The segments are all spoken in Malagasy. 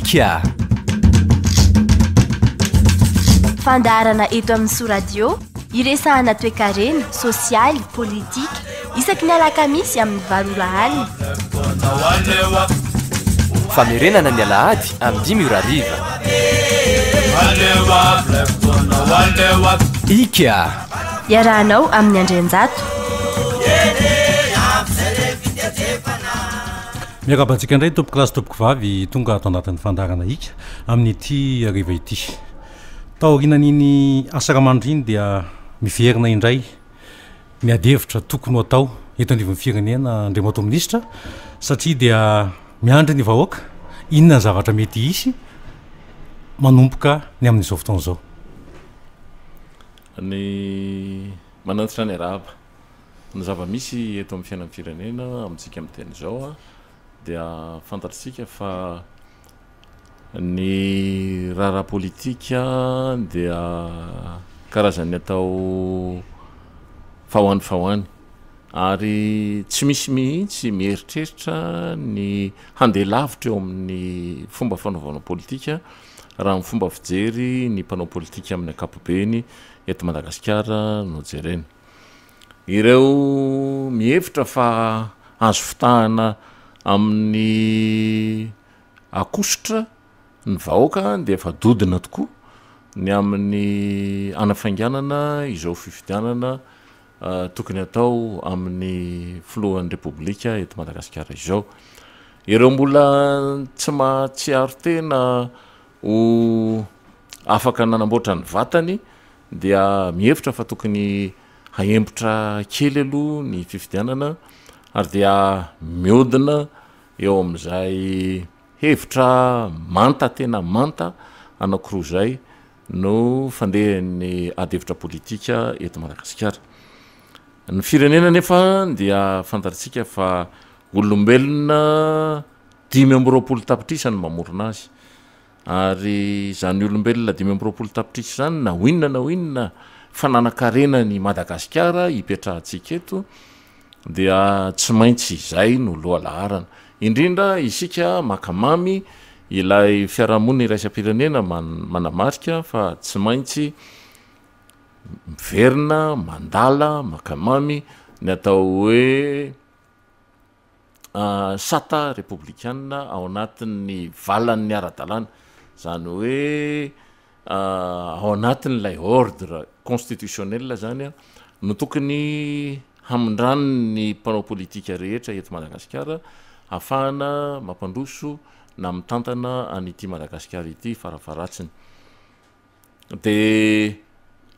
Ika. Fandaharana eto amin'ny Soa Radio, iresahana toekarena, sosialy, politika, isaky ny alakamisy amin'ny valo ora alina. Famerenana ny alahady amin'ny dimy ora hariva. Ika. Iarahanao amin'ny Andrianjato. Miarahaba antsika indray tompoko lahy sy tompoko vavy tonga ato anatin'ny fandaharana Ika amin'ity hariva ity. Taorianan'iny asaramanitra iny dia miverina indray ny adihevitra tokony ho atao eto anivon'ny firenena Andriamatoa Minisitra satria dia miandry ny vahoaka inona ny zavatra mety hisy manomboka ny amin'izao fotoana izao. Ny manantitra ny arahaba. Ny zava-misy eto amin'ny fiainan'ny firenena amintsika miteny izao dia fantatr'isika fa ny raharaha politika dia karazan'ny atao fa ho any fa ho any ary tsy misy mihitsy mieritreritra ny handeha lavitra eo amin'ny fomba fanaovana politika raha ny fomba fijery ny mpanao politika amin'ny ankapobeny eto Madagasikara no jerena. Ireo mihevitra fa azo fitahana amin'ny akosotra ny vahoaka dia efa dodona tokoa ny amin'ny hanafainganana izao fifidianana tokony hatao amin'ny filohan'ny Repoblika eto Madagasikara izao. Ireo mbola tsy mahatsiaro tena ho afaka nanamboatra ny vatany dia mihevitra fa tokony hahembotra kely aloha ny fifidianana ary dia miodina eo amin'izay hevitra manta tena manta anankiroa izay no fandehan'ny ady hevitra politika eto Madagasikara. Ny firenena anefa dia fantatsika fa olombelona 25 tapitrisa no mamorona azy. Ary izany olombelona 25 tapitrisa izany na ho inona na ho inona fananan-karena ny Madagasikara hipetrahantsika eto dia tsy maintsy izay no lohalaharana. Indrindra isika mankamamy ilay fiarahamonina iraisam-pirenena manamarika fa tsy maintsy miverina mandala mankamamy ny atao hoe sata repoblikana ao anatin'ny valan'ny ara-dalàna, izany hoe ao anatin'ilay ordre constitutionnel zany no tokony hamindran'ny mpanao politika rehetra eto Madagasikara hahafahana mampandroso na mitantana an'ity Madagasikara ity farafaharatsiny. Dia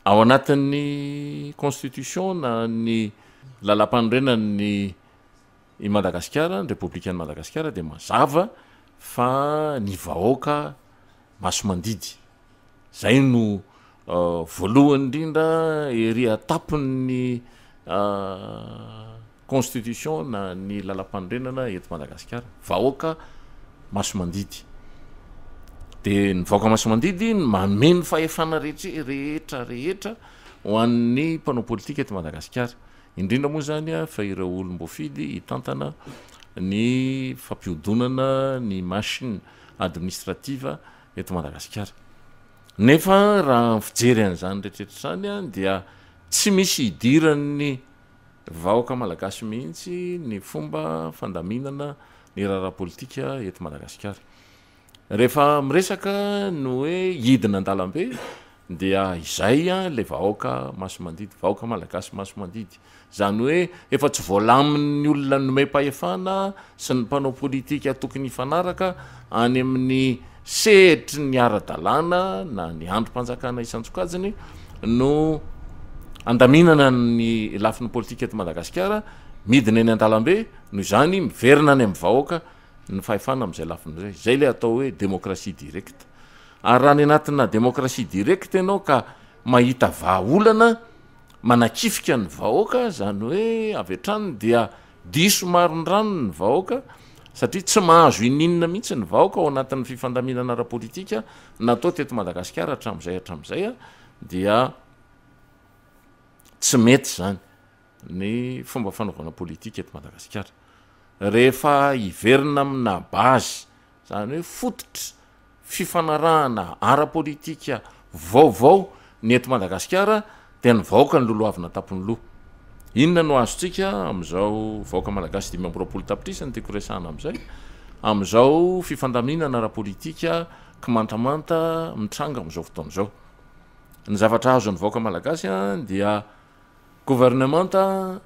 ao anatin'ny constitution na ny lalàmpanorenan'ny i Madagasikara, ny Repoblikan'i Madagasikara dia mazava fa ny vahoaka masi-mandidy. Izay no voalohany indrindra ery an-tampon'ny constitution na ny lalàmpanorenana eto Madagasikara. Vahoaka masi-mandidy. Dia ny vahoaka masi-mandidy no manome ny fahefana rehetra rehetra rehetra ho an'ny mpanao politika eto Madagasikara. Indrindra moa izany fa ireo olom-boafidy hitantana ny fampihodonana ny machine administrative eto Madagasikara. Nefa raha ny fijery an'izany rehetrarehetra izany dia tsy misy idiran'ny vahoaka malagasy mihitsy ny fomba fandaminana ny raharaha politika eto Madagasikara. Rehefa miresaka ny hoe hidina an-dalambe dia izay ilay vahoaka masi-mandidy, vahoaka malagasy masi-mandidy. Izany hoe efa tsy voalamin'ny olona nomem-pahefana sy ny mpanao politika tokony hifanaraka any amin'ny sehatry ny ara-dalàna na ny andrim-panjakana isan-tsokajiny no andaminana ny lafiny politika eto Madagasikara, midina eny an-dalambe, noho izany miverina any amin'ny vahoaka ny fahefana amin'izay lafiny izay. Izay ilay atao hoe démocratie directe. Ary raha any anatina démocratie directe ianao ka mahita vahaolana manakifika ny vahoaka, izany hoe avy hatrany dia diso marindrano ny vahoaka satria tsy mahazo ininona mihitsy ny vahoaka ao anatin'ny fifandaminana ara-politika natao teto Madagasikara hatramin'izay hatramin'izay dia tsy mety izany ny fomba fanaovana politika eto Madagasikara. Rehefa hiverina amina base, izany hoe fototra. fifanarahana ara-politika vaovao ny eto Madagasikara dia ny vahoaka no lolohavina an-tampon'ny loha. Inona no azontsika amin'izao vahoaka malagasy 25 tapitrisa no tiako resahana amin'izay, amin'izao fifandaminana ara-politika kimantamanta mitranga amin'izao fotoana izao. Ny zavatra azon'ny vahoaka malagasy dia governemanta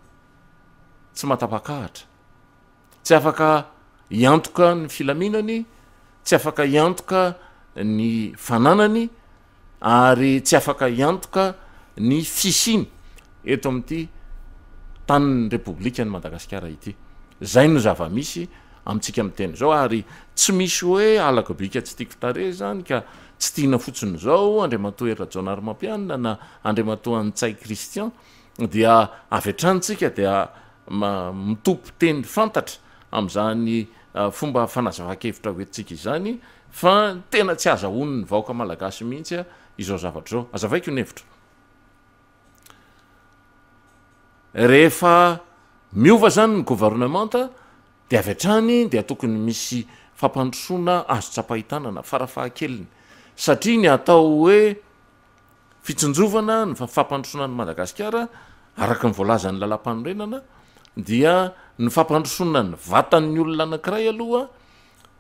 tsy mahatapakahatra. Tsy afaka hiantoka ny filaminany, tsy afaka hiantoka ny fananany ary tsy afaka hiantoka ny fisiany eto amin'ity tanin'ny Repoblikan'i Madagasikara ity. Izay no zava-misy amintsika miteny izao ary tsy misy hoe halako bika tsy tiako tarehy izany ka tsy tiana fotsiny izao Andriamatoa Hery Rajaonarimampianina na Andriamatoa Ntsay Christian dia avy hatrany tsika dia mitompo teny fantatra amin'izany fomba fanazavan-kevitra hoentintsika izany fa tena tsy azahoan'ny vahoaka malagasy mihitsy izao zavatra izao. Azavaiko ny hevitro. Rehefa miova zany ny governemanta dia avy hatrany dia tokony misy fampandrosoana azo tsapain-tanana farafahakeliny satria ny atao hoe Fitsinjovana ny fampandrosoana an'i Madagasikara, araka ny voalazan'ny lalàmpanorenana, dia ny fampandrosoana ny vatan'ny olona anankiray aloha,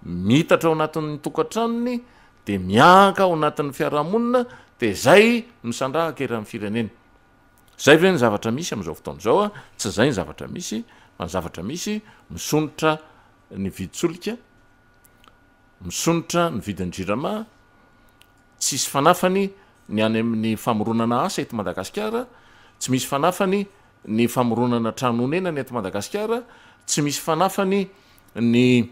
miitatra ao anatin'ny tokantranony, dia miahaka ao anatin'ny fiarahamonina, dia izay misandrahaka eran'ny firenena. Izay ve ny zavatra misy amin'izao fotoana izao? Tsy izay ny zavatra misy, fa ny zavatra misy, misondrotra ny vidin-tsolika, misondrotra ny vidin'ny jirama, Tsisy fanafany ny any amin'ny famoronana asa eto Madagasikara, tsy misy fanafany ny famoronana trano honenana eto Madagasikara, tsy misy fanafany ny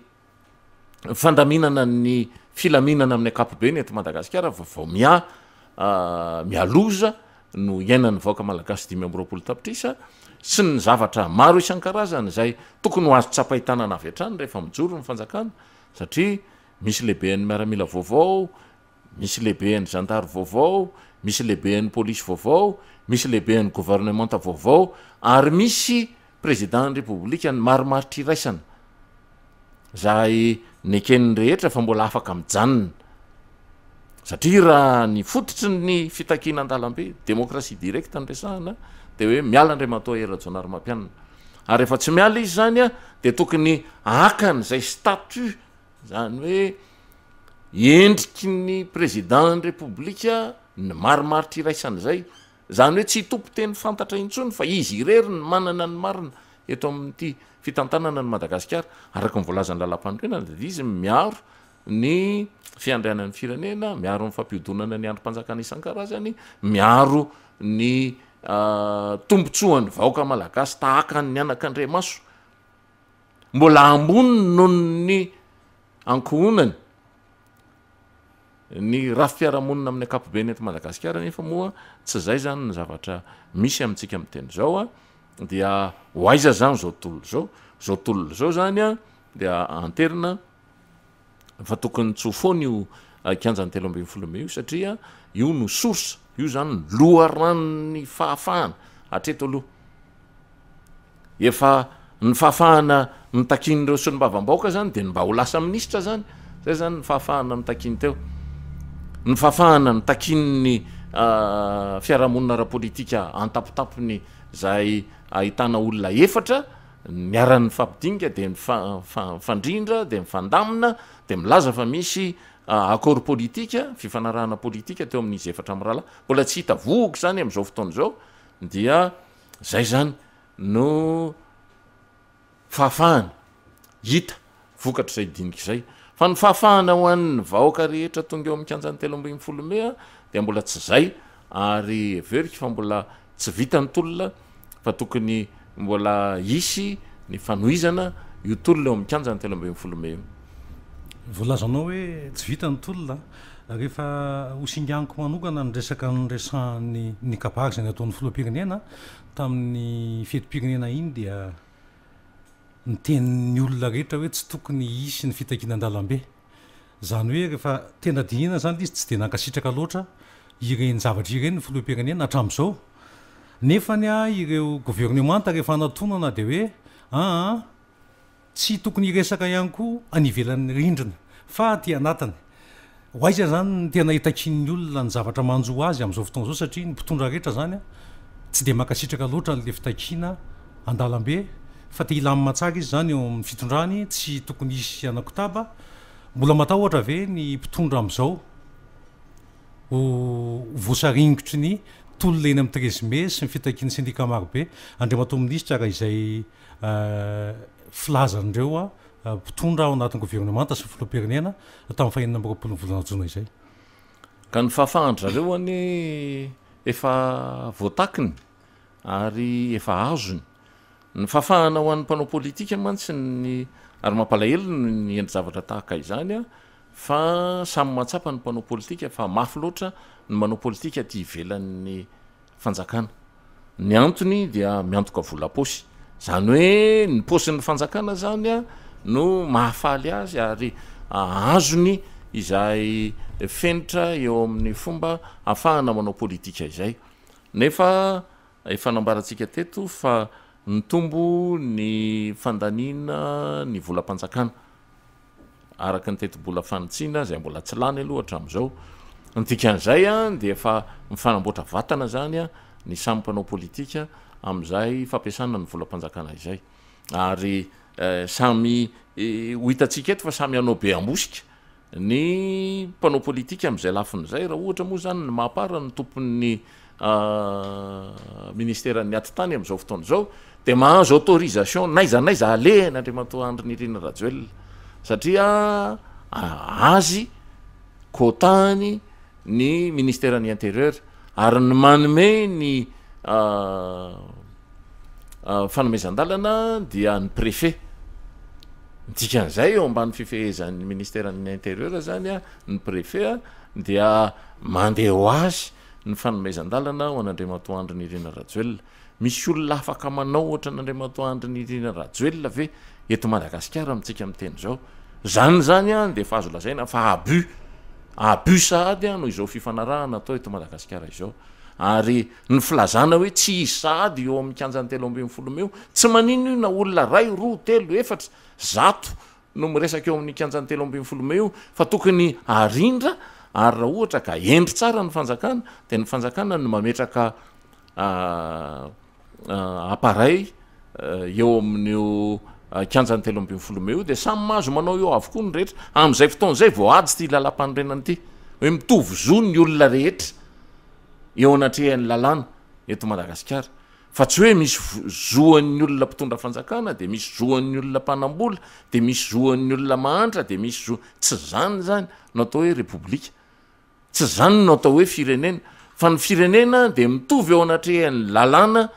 fandaminana ny filaminana amin'ny ankapobeny eto Madagasikara fa vao miha miha-loza no iainan'ny vahoaka malagasy 25 tapitrisa sy ny zavatra maro isan-karazany izay tokony ho azo tsapain-tanana avy hatrany rehefa mijoro ny fanjakana satria Misy lehiben'ny miaramila vaovao, misy lehiben'ny zandary vaovao, misy lehiben'ny polisy vaovao, misy lehiben'ny governemanta vaovao ary misy prezidan'ny repoblika ny marimaritra iraisana izay neken'ny rehetra fa mbola afaka mijanona satria raha ny fototry ny fitakiana an-dalambe, demokrasia directe no resahana, dia hoe miala Andriamatoa Hery Rajaonarimampianina ary rehefa tsy miala izy izany dia tokony haka an'izay statut Izany hoe endriky ny président ny repoblika ny marimaritra iraisana izay, izany hoe tsy hitompo teny fantatra intsony fa izy irery no manana ny marina eto amin'ity fitantanana an'i Madagasikara, araka ny voalazan'ny lalampanorenana dia izy no miaro ny fiandrianan'ny firenena, miaro ny fampihodinana ny andrim-panjakana isan-karazany, miaro ny tombotsoan'ny vahoaka malagasy tahaka ny anakandriamaso. Mbola ambony noho ny ankohonany ny rafi-piarahamonina amin'ny ankapobeny eto Madagasikara nefa moa tsy izay izany ny zavatra misy amintsika miteny izao a, dia ho aiza izany izao tolona izao? Izao tolona izao izany a dia anterina fa tokony tsy ho foana io kianjan'ny 13 mey io satria io no source, io izany no loharanon'ny fahafahana hatreto aloha. Efa ny fahafahana notakian'ireo solombavambahoaka zany de ny mba ho lasa minisitra zany, zay zany ny fahafahana notakiany teo. Ny fahafahana notakian'ny fiarahamonina ara-politika an-tampotapony zay ahitana olona efatra niara-nifampidinika de nifandrindra de nifandamina de milaza fa misy accord politika, fifanarahana politika teo amin'izy efatra mirahalahy. Mbola tsy hita vohoka zany amin'izao fotoana izao dia Zay zany no fahafahana hita vokatr'izay dinika izay. Fa ny fahafahana ho an'ny vahoaka rehetra tonga eo amin'ny kianjan'ny 13 mey dia mbola tsy zay ary heveriko fa mbola tsy vita ny tolona fa tokony mbola hisy ny fanohizana io tolona eo amin'ny kianjan'ny 13 mey io. Voalazanao hoe tsy vita ny tolona. Rehefa ho singaniko manokana ny resaka noresahan'ny ny kabary izay nataon'ny filoham-pirenena tamin'ny fetim-pirenena iny dia niteny ny olona rehetra hoe tsy tokony hisy ny fitakiana an-dalambe. Izany hoe rehefa tena dinihina izany ilay izy tsy dia nankasitraka loatra ireny zavatra ireny ny filoham-pirenena hatramin'izao. Nefany ireo governemanta rehefa anatonana dia hoe aa Tsy tokony hiresaka ihany koa any ivelan'ny rindrina fa aty anatiny. Ho aiza izany ny tena hitakian'ny olona ny zavatra manjo azy amin'izao fotoana izao satria ny mpitondra rehetra izany tsy dia mankasitraka loatra an'ilay fitakiana an-dalambe fa te hilamina tsara izy izany eo amin'ny fitondrany, tsy tokony hisy hanakotaba. Mbola matahotra ve ny mpitondra amin'izao ho voasaringotry ny tolona eny amin'ny treize mai sy ny fitakian'ny sendika marobe? Andriamatoa Minisitra raha izay filazan'ireo mpitondra ao anatin'ny governemanta sy ny filoham-pirenena tamin'ny fahenina amby roapolon'ny volana jona izay. Ka ny fahafahan-dry zareo anie efa voatakiny ary efa azony. Ny fahafahana ho an'ny mpanao politika mantsy ny, ary mampalahelo ny endri-javatra tahaka izany fa samy mahatsapa ny mpanao politika fa mafy loatra ny manao politika aty ivelan'ny fanjakana. Ny antony dia miantoka vola paosy. Izany hoe ny paosin'ny fanjakana izany no mahafaly azy ary azony izay fenitra eo amin'ny fomba ahafahana manao politika izay. Nefa efa nambarantsika teto fa nitombo ny fandaniana ny volam-panjakana. araka ny tetibola fanitsiana izay mbola tsy lany aloha hatramin'izao. Ny dikan'izay dia efa mifanamboatra vatana izany ny samy mpanao politika amin'izay fampiasana ny volam-panjakana izay. Ary samy ho hitantsika eto fa samy hanao be ambosika ny mpanao politika amin'izay lafiny izay. Raha ohatra moa izany ny Mapar no tompon'ny ministeran'ny atitany amin'izao fotoana izao dia mahazo autorisation n'aiza n'aiza alehany Andriamatoa Andry Nirina Rajoelina satria azy quota-ny ny ministeran'ny intérieur ary ny manome ny fanomezan-dalana dia ny préfet. Ny dikan'izay eo ambany fifehezan'ny ministeran'ny intérieur zany ny préfet dia mandeha ho azy ny fanomezan-dalana ho an'Andriamatoa Andry Nirina Rajoelina. Misy olona afaka manao ohatran'Andriamatoa Andry Nirina Rajoelina ve eto Madagasikara amintsika miteny izao? Izany izany an dia efa azo lazaina fa abus, abus sahady an no izao fifanarahana atao eto Madagasikara izao. Ary ny filazana hoe tsy hisy sahady eo amin'ny kianjan'ny 13 mey io, tsy maninona io na olona iray, roa, telo, efatra, zato no miresaka eo amin'ny kianjan'ny 13 mey io fa tokony harindra ary raha ohatra ka hendry tsara ny fanjakana dia ny fanjakana no mametraka appareil eo amin'io kianjan'ny 13 mey io dia samy mahazo manao eo avokoa ny rehetra. Amin'izay fotoana izay voahaja ity lalàmpanorenana ity hoe mitovy zo ny olona rehetra eo anatrehan'ny lalàna eto Madagasikara. Fa tsy hoe misy zo an'ny olona mpitondra fanjakana, dia misy zo an'ny olona mpanambola, dia misy zo an'ny olona mahantra, dia misy zo, tsy izany izany no atao hoe repoblika. Tsy izany no atao hoe firenena. Fa ny firenena dia mitovy eo anatrehan'ny lalàna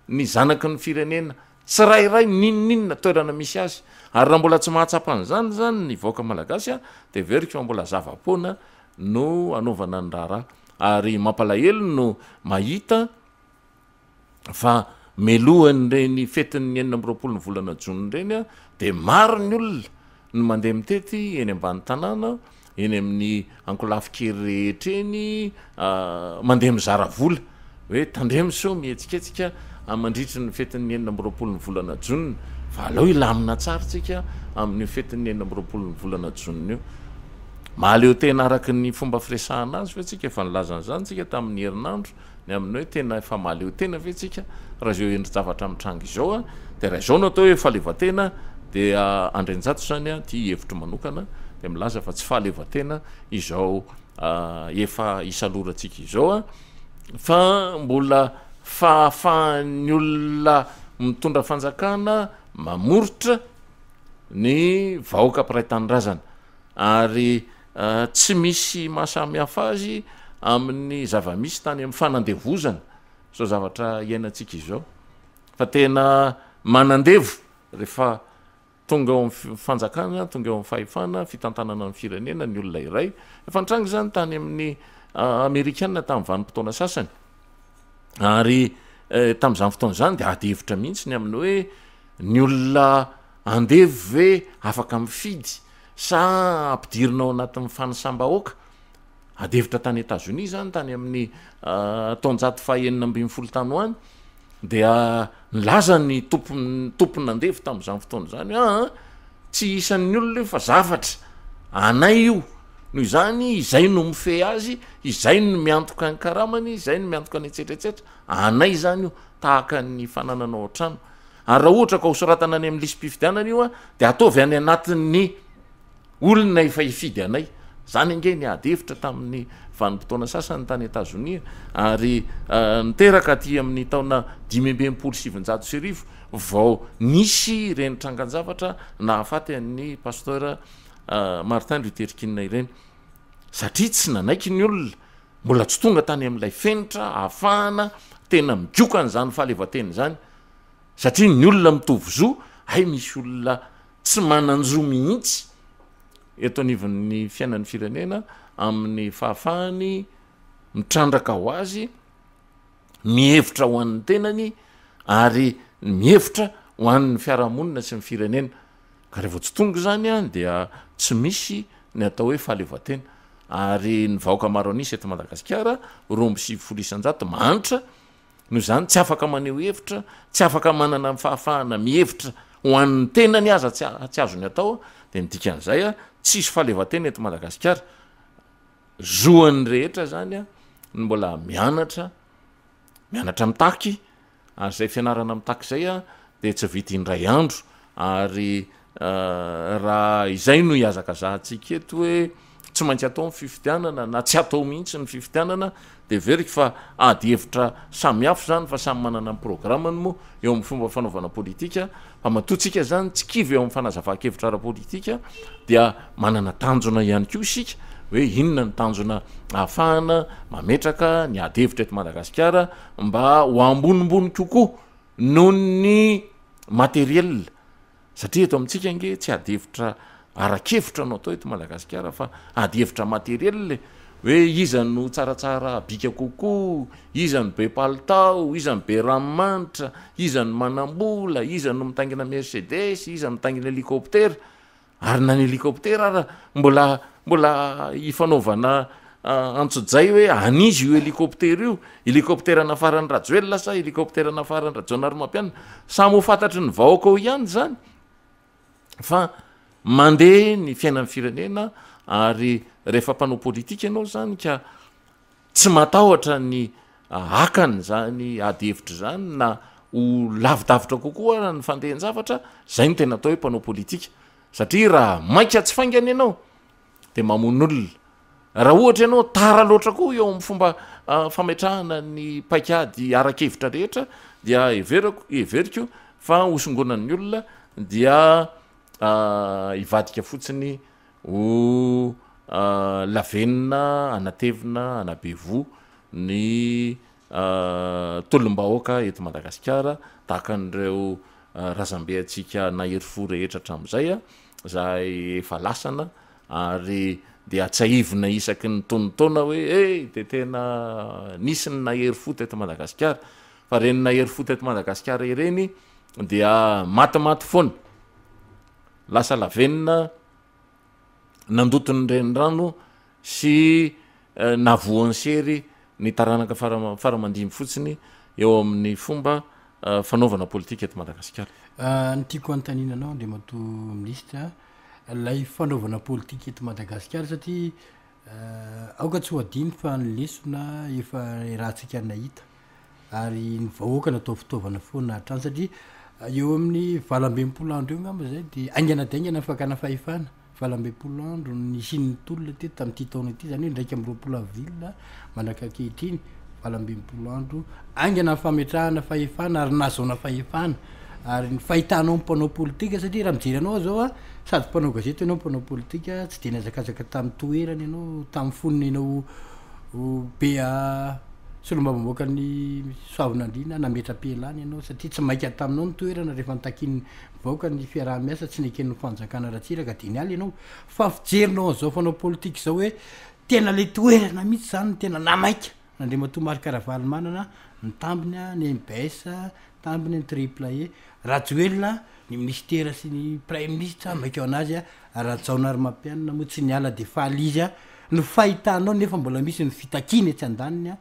ny zanaky ny firenena tsirairay n'inon'inona toerana misy azy. Ary raha mbola tsy mahatsapa an'izany izany ny vahoaka malagasy dia heveriko fa mbola zava-poana no anaovana ny raharaha. Ary mampalahelo no mahita fa melohan'ireny fetin'ny 26 ny volana jona ireny dia maro ny olona no mandeha mitety eny ambany tanàna, eny amin'ny ankolafin-kery rehetra eny, mandeha mizara vola hoe tandremo sao mihetsiketsika mandritry ny fetin'ny 26 ny volana jona fa aleo hilamina tsara tsika amin'io fetin'ny 26 ny volana jona io. Mahaleo tena araka ny fomba firesahana azy ve tsika? Efa nilaza an'izany tsika tamin'ny herinandro. Ny amin'ny hoe tena efa mahaleo tena ve tsika raha izao endri-javatra mitranga izao a, dia raha izao no atao hoe fahaleovantena dia Andrianjato izany a, ity hevitro manokana dia milaza fa tsy fahaleovantena izao efa isalorantsika izao a, fa mbola fahafahan'ny olona mitondra fanjakana mamoritra ny vahoaka mpiray tanindrazana. Ary tsy misy maha samy hafa azy amin'ny zava-misy tany amin'ny fanandevozana izao zavatra iainantsika izao. Fa tena manandevo rehefa tonga eo amin'ny fanjakana, tonga eo amin'ny fahefana, fitantanana ny firenena ny olona iray. Efa nitranga izany tany amin'ny Amerikana tamin'ny vanim-potoana sasany. Ary tamin'izany fotoana izany dia ady hevitra mihitsy ny amin'ny hoe ny olona Andevo ve afaka mifidy sa ampidirina ao anatin'ny fanisam-bahoaka? Ady hevitra tany Etazonia izany tany amin'ny taonjato faha 16 tany ho any, dia nilaza ny tompon- tompon'andevo tamin'izany fotoana izany hoe aa tsy isan'ny olona io fa zavatra anay io. Noho izany, izay no mifehy azy, izay no miantoka ny karamany, izay no miantoka ny etsetra etsetra. Anay izany io, tahaka ny fananana ao an-trano. Ary raha ohatra ka hosoratana any amin'ny lisi-pifidianana io dia ataovy any anatin'ny olona efa hifidy anay. Izany ange ny ady hevitra tamin'ny vanim-potoana sasany tany Etazonia ary niteraka aty amin'ny taona 1965 vao nisy ireny trangan-javatra nahafaty an'ny Pasteur Martin Luther King ireny. Satria tsy nanaiky ny olona, mbola tsy tonga tany amin'ilay fenitra ahafahana tena migoka an'izany fahaleovantena izany. Satria ny olona mitovy zo, hay misy olona tsy manan-jo mihitsy eto anivon'ny fiainan'ny firenena amin'ny fahafahany mitrandraka ho azy, mihevitra ho an'ny tenany ary mihevitra ho an'ny fiarahamonina sy ny firenena. Ka rehefa tsy tonga izany an dia tsy misy ny atao hoe fahaleovantena. Ary ny vahoaka maro an'isa eto Madagasikara, 92% mahantra, Noho izany, tsy afaka maneho hevitra, tsy afaka manana ny fahafahana mihevitra ho an'ny tenany aza tsy tsy azony atao, dia ny dikan'izay, tsisy fahaleovantena eto Madagasikara. Zo an'ny rehetra izany ny mbola mianatra, mianatra mitaky, ary izay fianarana mitaky izay dia tsy vita indray andro, ary Raha izay no ihazakazahantsika eto hoe tsy maintsy atao ny fifidianana na tsy atao mihitsy ny fifidianana dia heveriko fa ady hevitra samihafa izany fa samy manana ny programany moa eo amin'ny fomba fanaovana politika fa matoa tsika izany tsy kivy eo amin'ny fanazavan-kevitra ara-politika dia manana tanjona ihany koa isika hoe inona ny tanjona ahafahana mametraka ny ady hevitra eto Madagasikara mba ho ambonimbony kokoa noho ny materiel Satria eto amintsika ange tsy ady hevitra ara-kevitra no atao eto Madagasikara fa ady hevitra materiel e! Hoe iza no tsaratsara bika kokoa, iza no be palitao, iza no be ranomanitra, iza no manam-bola, iza no mitaingina Mercedes, iza no mitaingina hélicoptère. Ary na ny hélicoptère ara mbola mbola ifanaovana antsojay hoe an'iza io hélicoptère io, hélicoptère nafaran'i Rajoelina sa hélicoptère nafaran'i Rajaonarimampianina, samy ho fantatry ny vahoaka eo ihany izany fa mandeha ny fiainan'ny firenena ary rehefa mpanao politika ianao izany ka Tsy matahotra ny haka an'izany ady hevitra izany na ho lavidavitra kokoa ara ny fandehan-javatra, izay no tena atao hoe mpanao politika. Satria raha maika tsy faingana ianao dia mamono olona. Raha ohatra ianao tara loatra koa eo amin'ny fomba fametrahana ny paikady ara-kevitra rehetra dia heverako, heveriko fa hosongonan'ny olona dia hivadika fotsiny Ho lavenona hanatevina hanabe voa ny tolom-bahoaka eto Madagasikara tahaka an'ireo razambe antsika nahery fo rehetra hatramin'izay izay efa lasana ary dia tsiahivina isaky ny tonon-taona hoe eh dia tena nisy ny nahery fo teto Madagasikara fa ireny nahery fo teto Madagasikara ireny dia matimaty foana. Lasa lavenona nandoto ny renirano sy nahavoan'ny sery ny taranaka fara aman-dimby fotsiny eo amin'ny fomba fanaovana politika eto Madagasikara. Ny tiako hanontaniana anao Andriamatoa Minisitra, ilay fanaovana politika eto Madagasikara satria aoka tsy ho adino fa ny lesona efa iarahantsika nahita ary ny vahoaka natao fitaovana foana hatrany satria eo amin'ny 68 andro eo angamba zay de haingana de haingana ny fakana fahefana, 68 andro no nisian'ny tolona teto tamin'ity taona ity, zany hoe 21 avril mandraka ankehitriny, 68 andro, haingana ny fametrahana fahefana ary nahazoana fahefana, ary ny fahitanao ny mpanao politika satria raha mijery anao aho zao a, sady mpanao gazety ianao mpanao politika, tsy de nihazakazaka tamin'ny toerana ianao tamin'ny fony ianao be solombavambahoakan'i Soavinandriana nametra-pialana ianao satria tsy maika taminao ny toerana rehefa nitakian'ny vahoaka ny fiaraha-miasa tsy neken'ny fanjakana Ratsiraka dia niala ianao fa fijerinao an'izao fanao politika izao hoe tena le toerana mihitsy zany no tena namaika an'Andriamatoa Marc Ravalomanana ny tambiny ny mbs tambiny ny triple E Rajoelina ny minisitera sy ny praiminisitra maika ho anazy Rajaonarimampianina moa tsy niala dia faly izy no fahitanao nefa mbola misy ny fitakiana etsy andaniny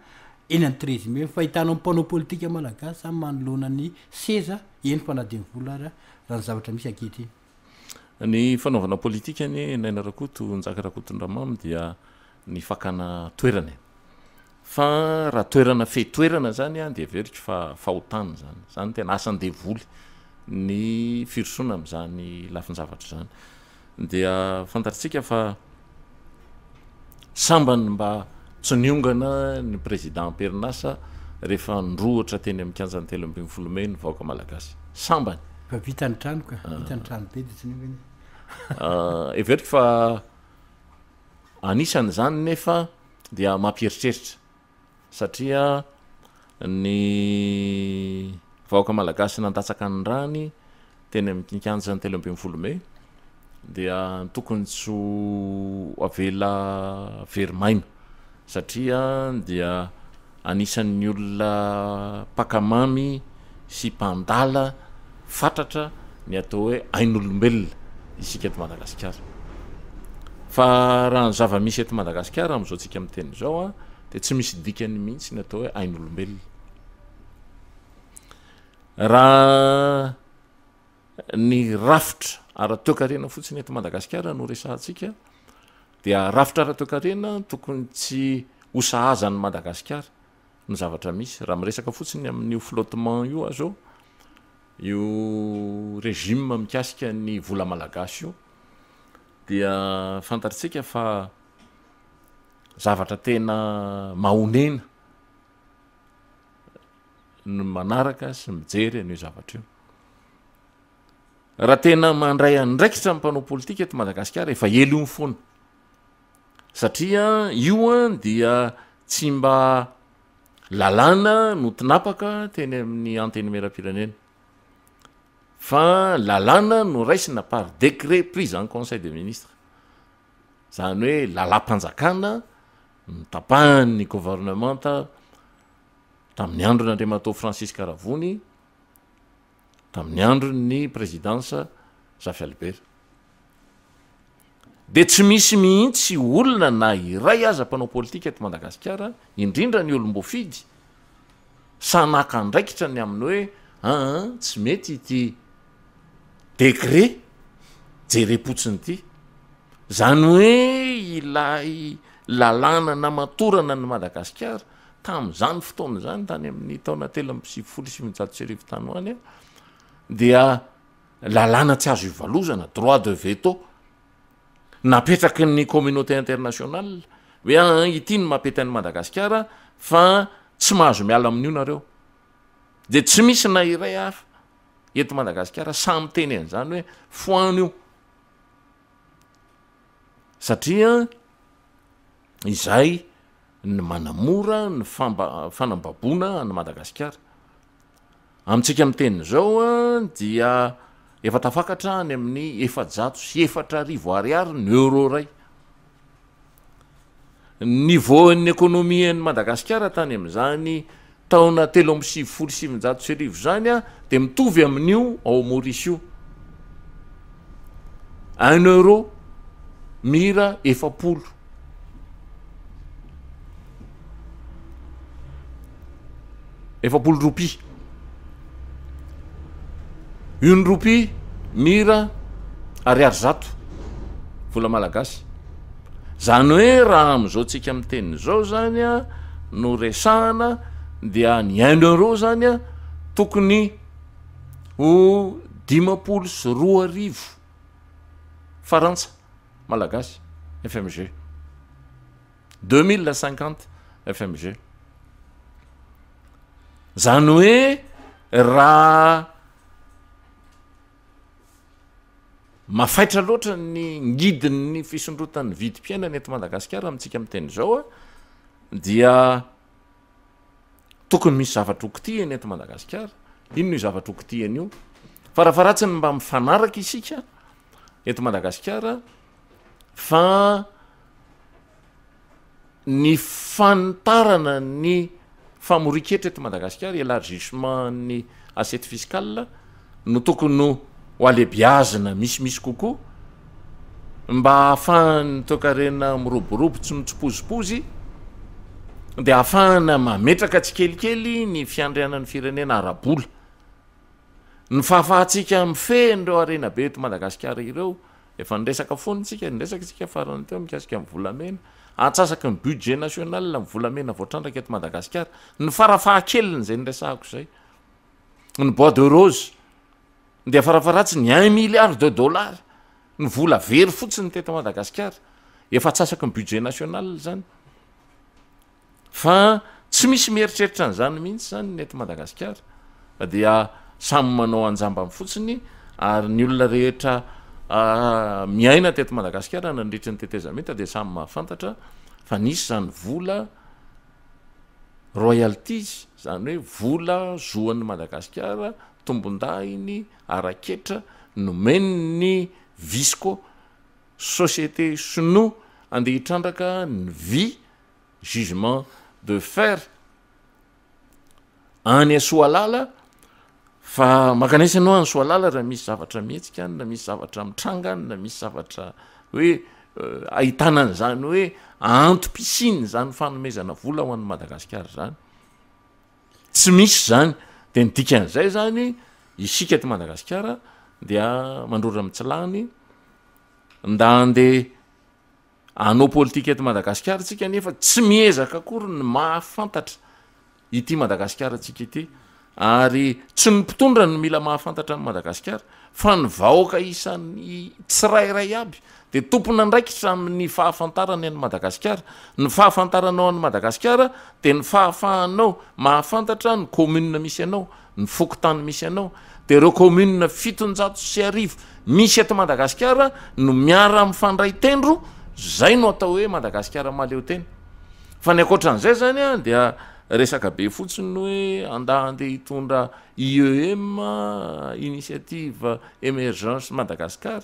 eny amin'ny 13 mai, ny fahitanao ny mpanao politika malagasy zany manoloana ny seza, eny fa na dia ny vola ara, raha ny zavatra misy ankehitriny. Ny fanaovana politika anie Naina Rakoto, Njaka Rakotondramamy dia ny fakana toerana e. Fa raha toerana fehy toerana zany an dia heveriko fa fahotana izany. Izany tena asan-devoly ny firosoana amin'izany lafin-javatra izany. Dia fantatritsika fa sambany mba tsy niongana ny président am-perinasa rehefa nrohotra teny amin'ny kianjan'ny 13 mey ny vahoaka malagasy. Sambany. Fa vita ny trano ka, vita ny trano be dia tsy niongana izy. Heveriko fa anisan'izany nefa dia mampieritreritra satria ny vahoaka malagasy nandatsaka ny rany teny amin'ny kianjan'ny 13 mey dia tokony tsy ho avela very maina satria dia anisan'ny olona mpakamamy sy mpandala fatratra ny atao hoe ain'olombelona isika eto Madagasikara. Fa raha ny zava-misy eto Madagasikara amin'izao tsika miteny izao dia tsy misy dikany mihitsy ny atao hoe ain'olombelona. Raha ny rafitra ara-toekarena fotsiny eto Madagasikara no resahantsika dia rafitra ara-toekarena tokony tsy ho sahaza an'i Madagasikara ny zavatra misy. Raha miresaka fotsiny amin'io flottement io aho zao, io régime mikasika ny vola malagasy io dia fantatritsika fa zavatra tena mahonena ny manaraka sy mijery an'io zavatra io. Raha tena mandray andraikitra ny mpanao politika eto Madagasikara efa ela io foana satria io an dia tsy mba lalàna no tinapaka teny amin'ny antenimierampirenena fa lalàna no raisina par décret prise en conseil des ministres zany hoe lalam-panjakana notapahan'ny gouvernemanta tamin'ny andron'Andriamatoa Francis Ravony tamin'ny andron'ny présidence Zafy Albert. Dia tsy misy mihitsy olona na iray aza mpanao politika eto Madagasikara, indrindra ny olom-boafidy, sahy naka andraikitra ny amin'ny hoe aa tsy mety ity décret jerem-potsiny ity. Izany hoe ilay lalàna namatorana an'i Madagasikara tamin'izany fotoana izany, tany amin'ny taona 1993 tany ho any, dia lalàna tsy azo ivalozana, droit de veto, napetraky ny communauté internationale hoe aa ity no mampety an'i Madagasikara fa tsy mahazo miala amin'io nareo. Dia tsy misy na iray hafa eto Madagasikara sahy miteny an'izany hoe foano io. Satria izay ny manamora ny famba- fanambaboana an'i Madagasikara. Amintsika miteny izao dia efa tafakatra any amin'ny 404 ariary ny euro iray. Ny niveau-n'ny ekonomian'i Madagasikara tany amin'izany taona 1993 izany dia mitovy amin'io ao Maurice io. Un euro mira 40. 40 roupies. Une roupie mira ariary 100 vola malagasy. Zany hoe raha am'izao tsika miteny zao zany a no resahana dia ny un euro zany a tokony ho 2050 farantsa malagasy FMG. 2050 FMG. Zany hoe raha mafaitra loatra ny ngidin'ny fisondrotan'ny vidim-piainana eto Madagasikara amintsika miteny izao a, dia tokony misy zavatra ho kitihina eto Madagasikara. Inona io zavatra ho kitihina io? Farafaharatsiny mba mifanaraka isika eto Madagasikara fa ny fanitarana ny famorin-ketra eto Madagasikara, élargissement ny assiette fiscale no tokony ho alebiazina misimisy kokoa mba ahafahan'ny toekarena miroborobo tsy mitsipozipozy dia ahafahana mametraka tsikelikely ny fiandrianan'ny firenena ara-bola. Ny fahafahantsika mifehy an'ireo harena be eto Madagasikara ireo. Efa niresaka foana isika, niresaka isika farany teo mikasika ny volamena. Antsasaky ny budget national ny volamena voatrandraka eto Madagasikara. Ny farafahakeliny izay niresahako izay. Ny bois de rose dia farafaharatsiny un milliard de dollars ny vola very fotsiny teto Madagasikara. Efa antsasaky ny budget national izany. Fa tsy misy mieritreritra an'izany mihitsy izany ny eto Madagasikara fa dia samy manao anjambany fotsiny ary ny olona rehetra miaina teto Madagasikara nandritry ny tetezamita dia samy mahafantatra fa nisy izany vola royalties izany hoe vola zoan'i Madagasikara tombondahiny ara-ketra nomen'ny Visco société sinoa andeha hitrandraka ny vy jugement de fer any Soalala fa mankanesa ianao any Soalala raha misy zavatra mihetsika any na misy zavatra mitranga any na misy zavatra hoe ahitana an'izany hoe antom-pisiany zany fanomezana vola ho an'i Madagasikara zany. Tsy misy zany. De ny dikan'izay zany isika eto Madagasikara dia mandrora mitsilany nda andeha Hanao politika eto Madagasikara tsika nefa tsy miezaka akory ny mahafantatra ity Madagasikara tsika ity ary tsy ny mpitondra no mila mahafantatra an'i Madagasikara fa ny vahoaka isan'ny tsirairay aby dia tompon'andraikitra amin'ny fahafantarany an'i Madagasikara. Ny fahafantaranao an'i Madagasikara dia ny fahafahanao mahafantatra ny commune misy anao, ny fokontany misy anao, dia ireo commune 1700 misy eto Madagasikara no miara mifandray tendro, zay no atao hoe Madagasikara mahaleo tena. Fa ny ankoatran'izay zany an dia resaka be fotsiny hoe andaha andeha hitondra IEM, Initiative Emergence Madagascar,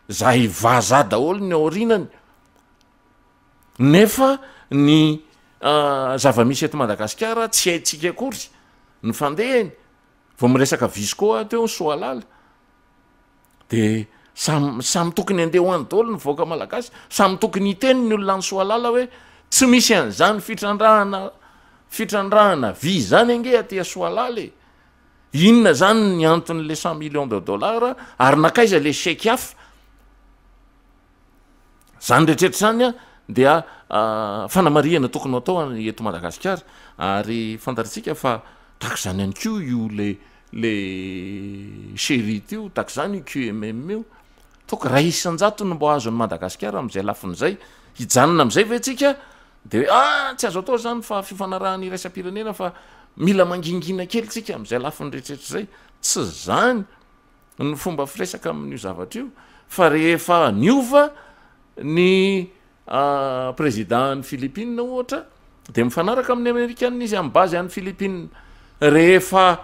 zay vazaha daholo ny aorianany, Nefa ny zava-misy eto Madagasikara tsy haintsika akory ny fandehany, vao miresaka Visco aho teo ny Soalala de samy samy tokony handeha ho any daholo ny vahoaka malagasy, samy tokony hiteny ny olona any Soalala hoe tsy misy an'izany fitrandrahana fitrandrahana vy zany ange aty Soalala e! Inona zany ny anton'le cent millions de dollars ary nankaiza le chèque hafa? Zany rehetrarehetra zany dia fanamarihana tokony ho atao eto Madagasikara ary fantatritsika fa tahaka izany ihany koa io le le Sherrit io, tahaka izany io QMM io, ataoko iray isan-jato no mba azon'i Madagasikara amin'izay lafiny izay, hijanona amin'izay ve tsika de hoe ah tsy azo atao zany fa fifanarahana iraisam-pirenena fa mila mangingina kely tsika amin'izay lafiny rehetrarehetra izay, tsy zany. ny fomba firesaka amin'io zavatra io fa rehefa niova ny président ny Philippines ohatra de mifanaraka amin'ny amerikana izy amin'ny base any Philippines rehefa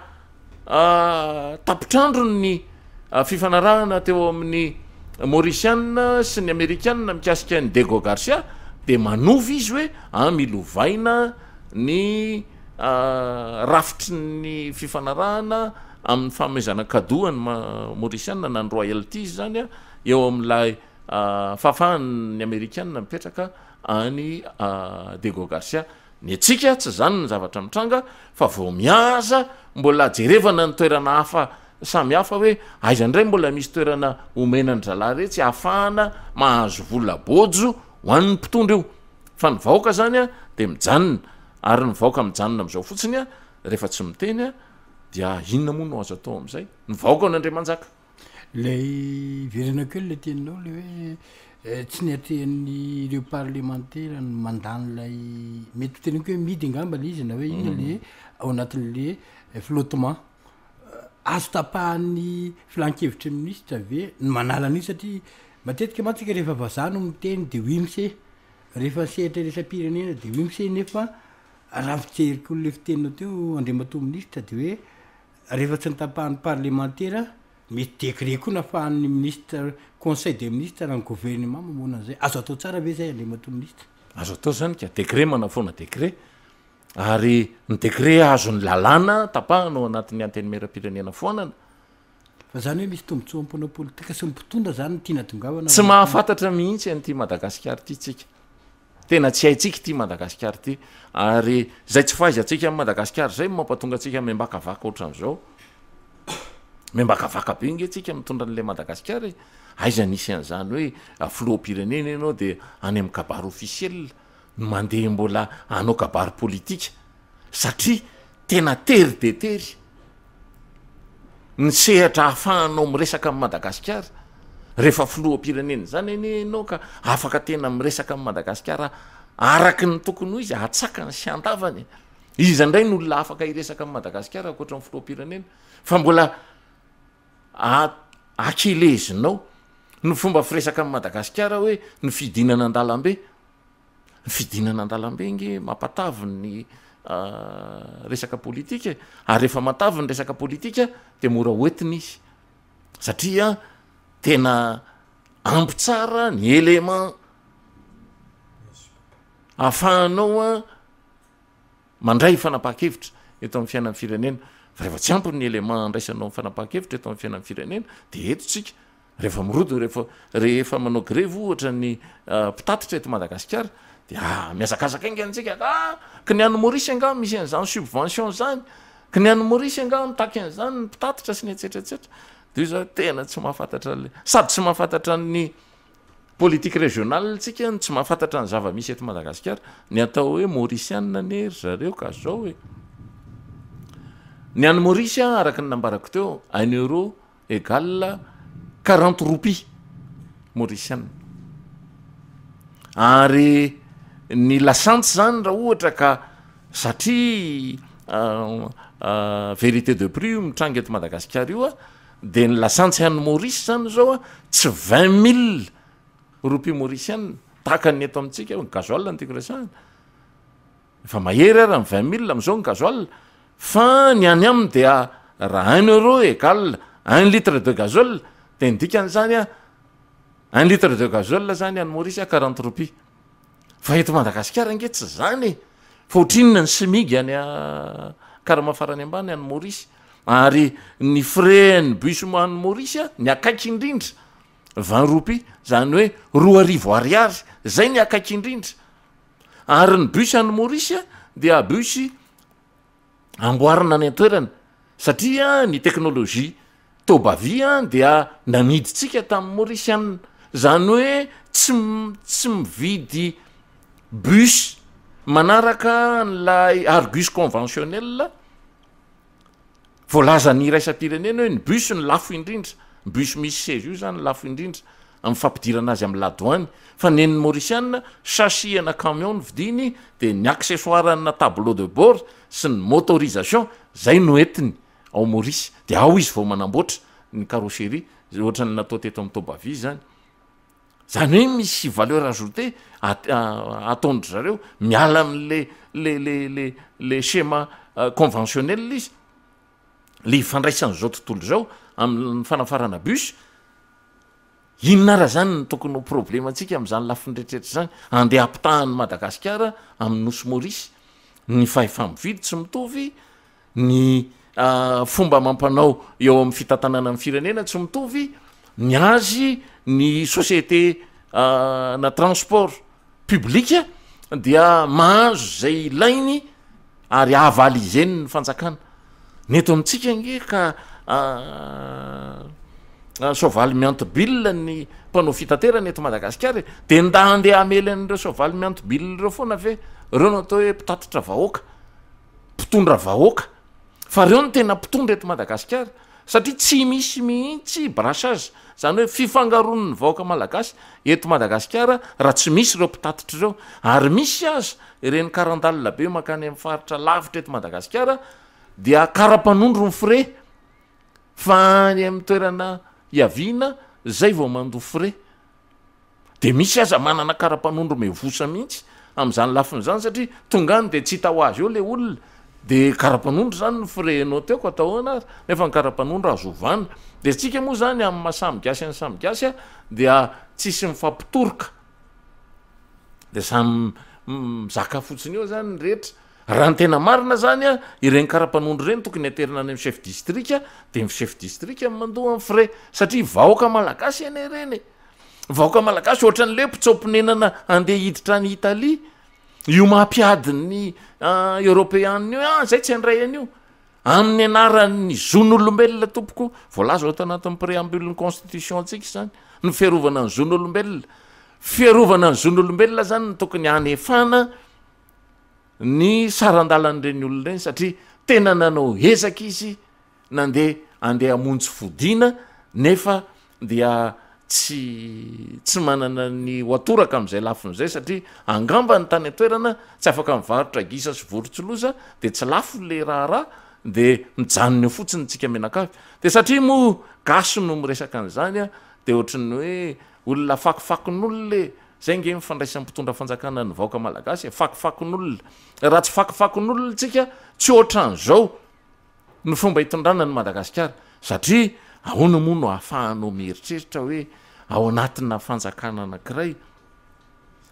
tapitr'andro ny fifanarahana teo amin'ny Mauritiana sy ny amerikana mikasika ny Diego Garcia de manova izy hoe a milovaina ny rafitry ny fifanarahana amin'ny fanomezana cadeau an'ny Mauritiana na ny royalties zany eo amin'ilay fahafahan'ny Amerikana mipetraka any Diego Garcia. Ny antsika tsy zany ny zavatra mitranga fa vao mihaza mbola jerevana ny toerana hafa samy hafa hoe aiza indray mbola misy toerana omena an-dry zalahy retsy ahafahana mahazo vola bôjo ho an'ny mpitondra io. Fa ny vahoaka zany dia mijanona ary ny vahoaka mijanona amin'izao fotsiny rehefa tsy miteny Dia inona moa no azo atao amin'izay? Ny vahoaka no Andriamanjaka. Ilay iverenako kely ilay teninao ilay hoe tsy niatrehan'ireo parlemantera ny mandany ilay mety ho teneniko hoe midy angamba ilay izy na hoe inona le ao anatin'le flottement. Azo tapahan'ny filan-kevitry ny minisitra ve ny manala an'io satria matetika mantsy tsika rehefa vazaha no miteny de oui m'se, rehefa sehatra iraisam-pirenena de oui m'se nefa Raha fijeriko le fiteninao teo Andriamatoa Minisitra de hoe rehefa tsy notapahan'ny parlemantera, mety décret koa nafahan'ny ministre, conseil des ministres na ny gouvernement mamoana an'izay. Azo atao tsara ve zay Andriamatoa Minisitra? Azo atao zany ka, décret manafoana décret, ary ny décret azon'ny lalàna tapahana ao anatin'ny antenimierampirenena foanana. Fa zany hoe misy tombotsoa amin'ny mpanao politika sy ny mpitondra zany no tiana tongavana ao Tsy anatin'ny. mahafantatra mihitsy an'ity Madagasikara ity tsika. Tena tsy haintsika ity Madagasikara ity ary izay tsy fahaizantsika an'i Madagasikara izay no mampatonga antsika miambakavaka ohatran'izao. Miambakavaka be nge tsika mitondra an'ilay Madagasikara e. Aiza nisy an'izany hoe filoham-pirenena ianao dia any amin'ny kabary officiel no mandeha mbola hanao kabary politika satria tena tery dia tery ny sehatra ahafahanao miresaka amin'i Madagasikara. Rehefa filoham-pirenena izany anie ianao ka afaka tena miresaka amin'i Madagasikara araka ny tokony ho izy, atsakany sy andavany e. Iza indray no olona afaka hiresaka amin'i Madagasikara ankoatra ny filoham-pirenena? Fa mbola akelezinao ny fomba firesaka amin'i Madagasikara hoe ny fidinana an-dalambe. Ny fidinana an-dalambe nge mampatavy ny resaka politika e, ary rehefa matavy ny resaka politika de mora hoentina izy satria tena ampy tsara ny élément ahafahanao an mandray fanapahan-kevitra eto amin'ny fiainan'ny firenena, fa rehefa tsy ampy ny élément andraisanao fanapahan-kevitra eto amin'ny fiainan'ny firenena de eto tsika Rehefa mirodona, rehefa rehefa manao grevy ohatra ny mpitatitra eto Madagasikara dia ah mihazakazaka haingana tsika ah ka ny any Maurice angaha misy an'izany subvention zany, ka ny any Maurice angaha mitaky an'izany ny mpitatitra sy ny etsetra etsetra, de io zany tena tsy mahafantatra an'le, sady tsy mahafantatra ny politique régionale tsika no tsy mahafantatra ny zava-misy eto Madagasikara, ny atao hoe maurisiana anie ry zareo ka zao e, ny any Maurice araka ny nambarako teo un euro Egal 40 roupies mauricienne. Ary ny lasantsy zany raha ohatra ka satria vérité de prix io mitranga eto Madagasikara io a, de ny lasantsy any Maurice zany zao a tsy 20 000 roupies mauricienne tahaka ny eto amintsika, ny gasoil no tiako resahana. Efa mahery ara ny 20 000 amizao ny gasoil fa ny any aminy dia raha un euro egal un litre de gasoil de ny dikan'izany a un litre de gasoil zany any Maurice a 40 roupies fa eto Madagasikara ange tsy zany e fa ohatrinona ny smig any a karama farany ambany any Maurice ary ny frais ny bus any Maurice a ny akaiky indrindra 20 roupies zany hoe 2000 ariary zay ny akaiky indrindra Ary ny bus any Maurice dia bus amboarina any an-toerana satria ny technologie Tobavia dia namidintsika tamin'ny Maurisiana. Zany hoe tsy tsy mividy bus manaraka an'ilay Argus conventionnel Voalazan'ny iraisam-pirenena hoe ny bus no lafo indrindra, ny bus misy seza io zany lafo indrindra amin'ny fampidirana azy amin'ny ladoany, fa nen'ny Maurisiana, châssis ana camion no vidiny, dia ny accessoire ana tableau de bord sy ny motorisation, zay no entiny ao Maurice, dia ao izy vao manamboatra ny carrosserie, ohatran'ny natao teto amin'ny Tobavia zany. Zany hoe misy valeur ajoutée ataon-dry zareo, miala amin'le le le le le schéma conventionnel izy, le ifandraisan'izao tontolo izao amin'ny fanafarana bus, inona ara zany no tokony ho problemantsika amin'izany lafiny rehetrarehetra zany, andeha hampitaha an'i Madagasikara amin'ny nosy Maurice, ny fahefa-mividy tsy mitovy, Ny fomba amam-panao eo amin'ny fitantanana ny firenena tsy mitovy, ny azy ny société na transport public dia mahazo izay ilainy ary avalizeny ny fanjakana. Ny eto amintsika ange ka soavaly mianto-bilona ny mpanao fitaterana eto Madagasikara e, de nda handeha hamely an'ireo soavaly mianto-bilona ireo foana ve? Ireo no atao hoe mpitatitra vahoaka. mpitondra vahoaka fa reo no tena mpitondra eto Madagasikara satria tsy misy mihitsy brassage zany hoe fifangaroan'ny vahoaka malagasy eto Madagasikara raha tsy misy ireo mpitatitra ireo ary misy aza ireny karandalina be mankany amin'ny faritra lavitra eto Madagasikara dia karapanondro ny frais fa any amin'ny toerana hiaviana zay vao mandoa frais. De misy aza manana karapanondro mivosa mihitsy am'zany lafiny zany satria tonga any de tsy hita ho azy eo le olona de karapanondro zany no frais-nao teo ko atao ahoana ary nefa ny karapanondro azo ovana de tsika moa zany amin'ny maha samy gasy an'ny samy gasy a dia tsisy mifampitoroka de samy mizaka fotsiny eo zany ny rehetra raha ny tena marina zany a ireny karapanondro ireny tokony aterina any amin'ny chef district de ny chef district no mandoa ny frais satria vahoaka malagasy anie ireny e. Vahoaka malagasy ohatran'ny le mpitsoa-ponenana andeha hiditra any Italie, io mampiady ny eoropeanina io, ah zay tsy handray an'io. Amin'ny anaran'ny zon'olombelona tompoko, voalaza ao tanatin'ny préambule ny constitution antsika izany, ny fiarovana ny zon'olombelona. Fiarovana ny zon'olombelona zany no tokony hanefana ny saran-dalan'ireny olona ireny satria tena nanao ezaka izy nandeha andeha hamonjy fodiana nefa dia tsy tsy manana ny ho atoraka amin'izay lafiny izay satria angamba ny tany an-toerana tsy afaka mivarotra gisa sy vorontsiloza dia tsy lafo le raharaha dia mijanona eo fotsiny tsika mianakavy. Dia satria moa gasy no miresaka an'izany a dia ohatran'ny hoe olona fakofakon'olona e! Zay nge ny fandraisan'ny mpitondra fanjakana ny vahoaka malagasy e! Fakofakon'olona. Raha tsy fakofakon'olona tsika tsy ohatran'izao ny fomba hitondrana an'i Madagasikara satria ahoana moa no ahafahanao mieritreritra hoe ao anatina fanjakana anankiray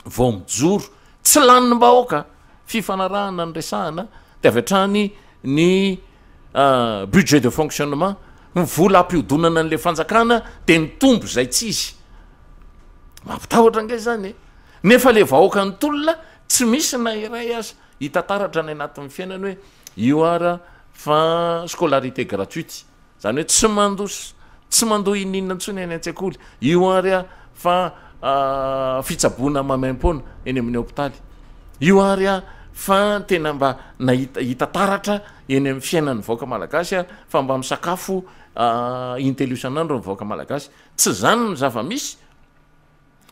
vao mijoro tsy lanim-bahoaka fifanarahana ny resahana de avy hatrany ny budget de fonctionnement ny vola ampihodonana an'le fanjakana de mitombo zay tsy izy mampitahotra ange zany e nefa le vahoaka ny tolona tsy misy na iray aza hita taratra any anatin'ny fiainany hoe Io ara fa scolarité gratuite, zany hoe tsy mandoa tsy mandoa ininona intsony any an-tsekoly. Io ary a fa fitsaboana maimaimpoana eny amin'ny hopitaly. Io ary a fa tena mba nahita hita taratra eny amin'ny fiainan'ny vahoaka malagasy a fa mba misakafo intelo isan'andro ny vahoaka malagasy. Tsy zany ny zava-misy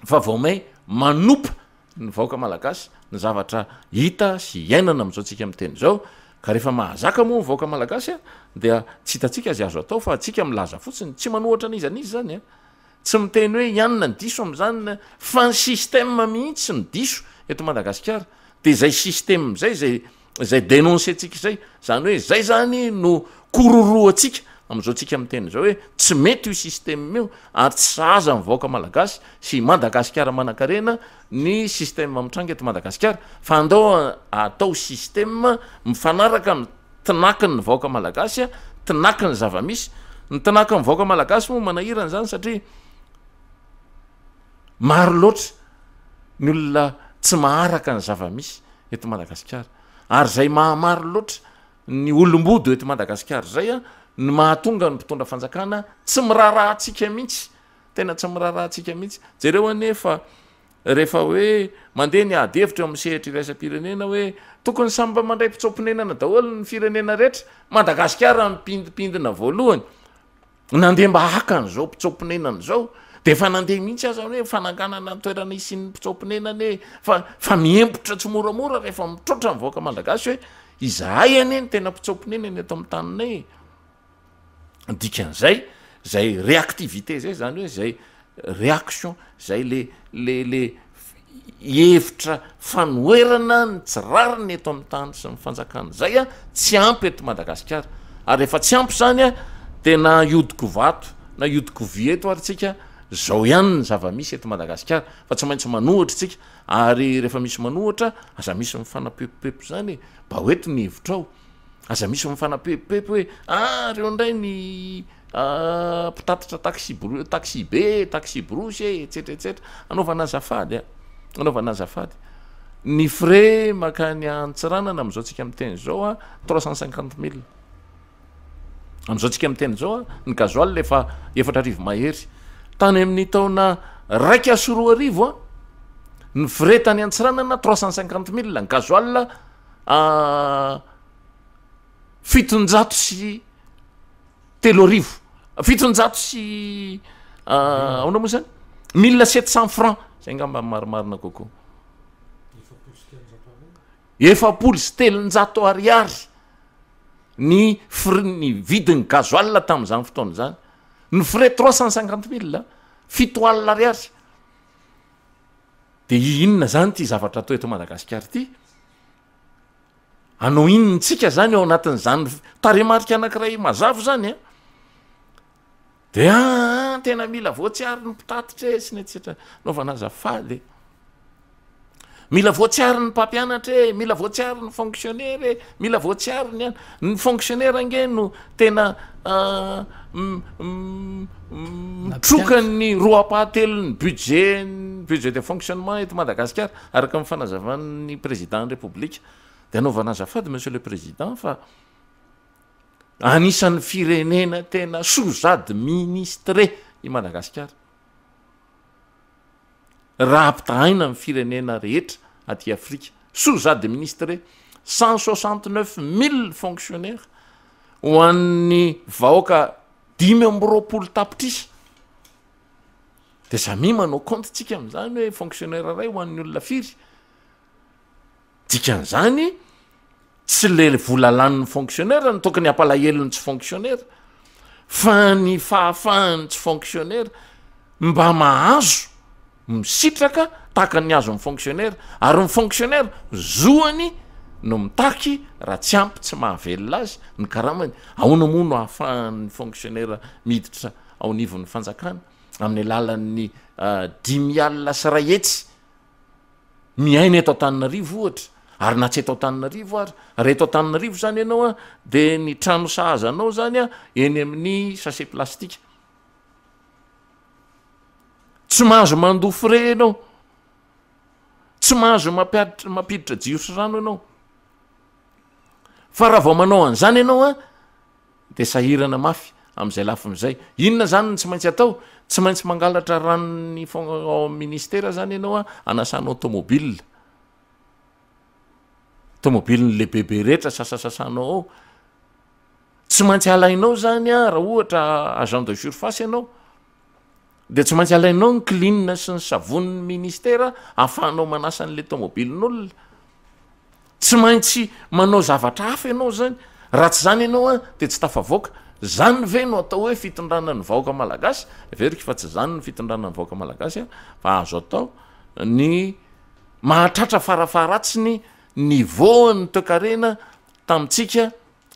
fa vao may manopa ny vahoaka malagasy ny zavatra hita sy iainana amin'izao tsika miteny izao, ka rehefa mahazaka moa ny vahoaka malagasy dia tsy hitantsika izay azo atao fa tsika milaza fotsiny, tsy manohatra an'iza n'iza izany a, tsy miteny hoe ianona ny diso amin'izany fa ny système mihitsy no diso eto Madagasikara, dia izay système izay izay izay denoncer-tsika izay, izany hoe izay izany no kororohantsika amin'izao tsika miteny izao hoe tsy mety io système io ary tsy sahaza ny vahoaka malagasy sy i Madagasikara manankarena ny système mitranga eto Madagasikara fa andao atao système mifanaraka amin'ny tinakin'ny vahoaka malagasy, tinakin'ny zava-misy, ny tinakin'ny vahoaka malagasy moa manahirana izany satria maro loatra ny olona tsy maharaka ny zava-misy eto Madagasikara. Ary izay mahamaro loatra ny olom-bodo eto Madagasikara izay no mahatonga ny mpitondra fanjakana tsy miraharaha antsika mihitsy, tena tsy miraharaha antsika mihitsy. Jereo anie fa rehefa hoe mandeha ny ady hevitra eo amin'ny sehatra iraisam-pirenena hoe tokony samy mba mandray mpitsoa-ponenana daholo ny firenena rehetra, Madagasikara mipindimpindina voalohany. Nandeha mba haka an'izao mpitsoa-ponenana izao, dia efa nandeha mihitsy aza hoe fananganana ny toerana hisian'ny mpitsoa-ponenana e, fa fa miembotra tsimoramora rehefa mitroatra ny vahoaka malagasy hoe izahay anie no tena mpitsoa-ponenana eto amin'ny taninay e. Ny dikan'izay, zay réactivité zay zany hoe zay réaction, zay le le le hevitra fanoherana ny tsy rariny eto amin'ny tany sy ny fanjakana izay a, tsy ampy eto Madagasikara, ary rehefa tsy ampy izany a, de na hiodiko vato na hiodiko vy eto ary tsika, zao ihany ny zava-misy eto Madagasikara, fa tsy maintsy manohitra tsika, ary rehefa misy manohitra aza misy mifanapepopepy zany e, mba ho eto ny hevitrao, aza misy mifanapepopepy hoe ah reo ndray ny Mpitatitra taxi bro- taxi be, taxi brousse e, etsetra etsetra, anaovana azafady a, anaovana azafady. Ny frais mankany Antsiranana amin'izao tsika miteny izao a, 350 mille. Amin'izao tsika miteny izao a, ny gasoil efa 4000 mahery. Tany amin'ny taona 2001 a, ny frais tany Antsiranana 350 mille, ny gasoil 3700, 700 sy ahoana moa zany? 1700 francs, zay angamba ny marimarina kokoa. 340 ariary ny fr- ny vidin'ny gasoil tamin'izany fotoana izany. Ny frais 350 mille, 7000 ariary. De inona zany ity zavatra atao eto Madagasikara ity? Hanao inona tsika zany ao anatin'izany tarehimarika anankiray mazava zany a? De aa tena mila voatsiary ny mpitatitra e sy ny etsetra, anaovana azafady e. Mila voatsiary ny mpampianatra e, mila voatsiary ny fonctionnaire e, mila voatsiary ny an-, ny fonctionnaire ange no tena mitroka ny roa ampahatelon'ny budget, budget de fonctionnement eto Madagasikara. Araka ny fanazavan'ny Président ny Repoblika. Dia anaovana azafady Monsieur le Président fa. Anisan'ny firenena tena sous-administré i Madagasikara. Raha ampitahaina amin'ny firenena rehetra aty Afrika, sous-administré, 169 000 fonctionnaires ho an'ny vahoaka 25 tapitrisa. De samia manao compte tsika amin'izany hoe fonctionnaire iray ho an'ny olona firy. Dikan'izany, tsy le vola lanin'ny fonctionnaire no tokony hampalahelo ny tsy fonctionnaire fa ny fahafahan'ny tsy fonctionnaire mba mahazo misitraka tahaka ny azon'ny fonctionnaire, ary ny fonctionnaire zoany no mitaky raha tsy ampy tsy mahavelona azy ny karamany. Ahoana moa no ahafahan'ny fonctionnaire miditra ao anivon'ny fanjakana amin'ny alalan'ny 105 ? Miaina eto Antananarivo ohatra, ary na tsy eto Antananarivo ary, raha eto Antananarivo zany ianao an, de ny trano sahaza anao zany an, eny amin'ny sachet plastique. Tsy mahazo mandoa frais ianao, tsy mahazo mampiaditra mampiditra jiro sy rano ianao. Fa raha vao manao an'izany ianao an, Dia sahirana mafy amin'izay lafiny izay. Inona izany no tsy maintsy atao? Tsy maintsy mangalatra ranon'ny ao amin'ny ministera izany ianao an, anasanao tomobile. Tomobilin'ny lehibebe rehetra sasasasanao ao. Tsy maintsy alainao izany an, raha ohatra agent de surface ianao, dia tsy maintsy alainao ny clean sy ny savonin'ny ministera ahafahanao manasa an'ilay tomobilin'olona. Tsy maintsy manao zavatra hafa ianao zany, raha tsy zany ianao an de tsy tafavoaka. Zany ve no atao hoe fitondrana ny vahoaka malagasy? Heveriko fa tsy zany ny fitondrana ny vahoaka malagasy an, fa azo atao ny mahatratra farafaharatsiny niveau-n'ny toekarena tamintsika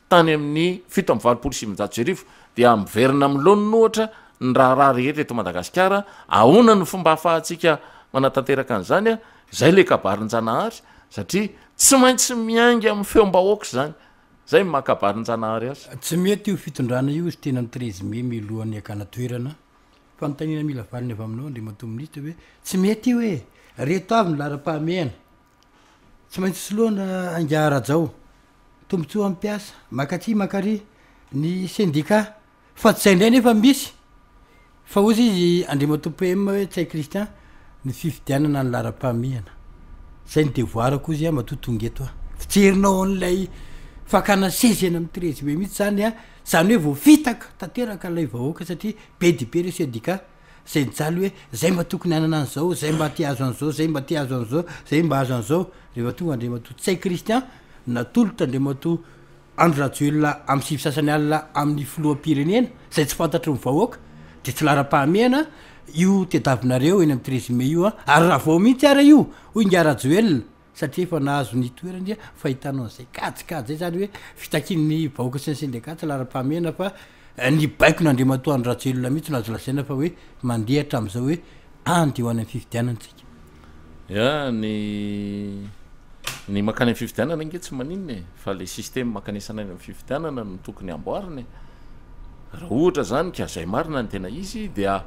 tany amin'ny 1987 dia miverina amin'ny laoniny ohatra ny raharaha rehetra eto Madagasikara, ahoana no fomba ahafahantsika manatanteraka an'izany a? Izay ilay kabarin-janahary satria tsy maintsy miainga amin'ny feom-bahoaka izany, izay no maha kabarin-janahary azy. Tsy mety io fitondrana io izy tena ny 13 mai milohan'ny hakana toerana. Fanontaniana mila valiny avy aminao Andriamatoa Minisitra hoe tsy mety io e! Reto avy ny laharam-pahamehana. Tsy maintsy soloana ingahy Rajao. Tombontsoa amin'ny mpiasa, makaty makary ny sendika fa tsy zay indray nefa misy fa hozy izy Andriamatoa PM hoe Ntsay Christian ny fifidianana ny laharam-pahamehana. Zay ny devoir-ko hozy matoa tonga eto aho. Fijerinao an'ilay fakana seza eny amin'ny 13 mai mihitsy zany an, zany hoe voafitaka tanteraka ilay vahoaka satria be dia be ireo sendika. zay nijaly hoe zay mba tokony hanana an'izao, zay mba te hahazo an'izao, zay mba te hahazo an'izao, zay mba hahazo an'izao. Rehefa tonga Andriamatoa Ntsay Christian, natolotra Andriamatoa Andry Rajoelina amin'ny sivy sasany alina amin'ny filoham-pirenena, izay tsy fantatry ny vahoaka, dia tsy laharam-pahamehana io tediavinareo eny amin'ny 13 mai io an, ary raha vao mihitsy ara io, hoy ingahy Rajoelina, satria efa nahazo ny toerany dia fahitanao an'izay kajikajy zay zany hoe fitakian'ny vahoaka sy ny sendika tsy laharam-pahamehana fa ny baikon'Andriamatoa Andry Rajoelina mihitsy no azo lazaina fa hoe mandeha hatramin'izao hoe andeha ho any amin'ny fifidianana tsika. Ya, ny ny mankany amin'ny fifidianana ange tsy maninona e, fa le système mankanesana any amin'ny fifidianana no tokony amboarina e. Raha ohatra zany ka zay marina ny tena izy dia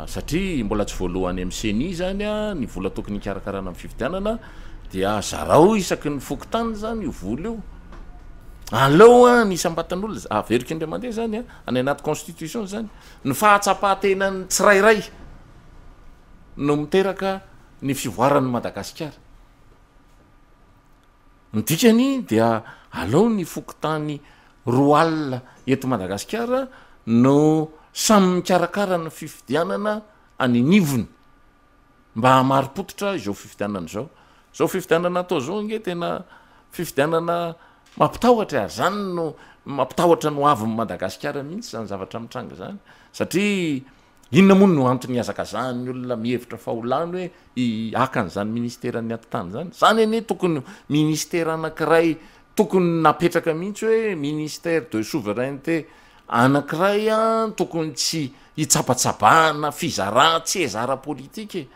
satria mbola tsy voaloa any amin'ny ceni zany ny vola tokony hikarakarana ny fifidianana dia zarao isaky ny fokontany zany io vola io, aleo ny isam-batan'olona, averiko indray mandeha zany any anaty constitution zany, ny fahatsapahan-tenan'ny tsirairay no miteraka ny fivoaran'i Madagasikara. Ny dikany dia aleo ny fokontany 20 eto Madagasikara no samy mikarakara ny fifidianana any anivony mba hahamari-pototra izao fifidianana izao. Izao fifidianana atao izao ange tena fifidianana mampitahotra e, ary izany no mampitahotra ny ho avin'i Madagasikara mihitsy izany zavatra mitranga izany satria Inona moa no antony ihazakazahan'ny olona mihevitra fa ho lany hoe haka an'izany ministeran'ny atitany izany? Izany anie tokony ministera anankiray tokony napetraka mihitsy hoe ministère de souveraineté anankiray an, tokony tsy hitsabatsabahana fizaran-tseza ara-politika e!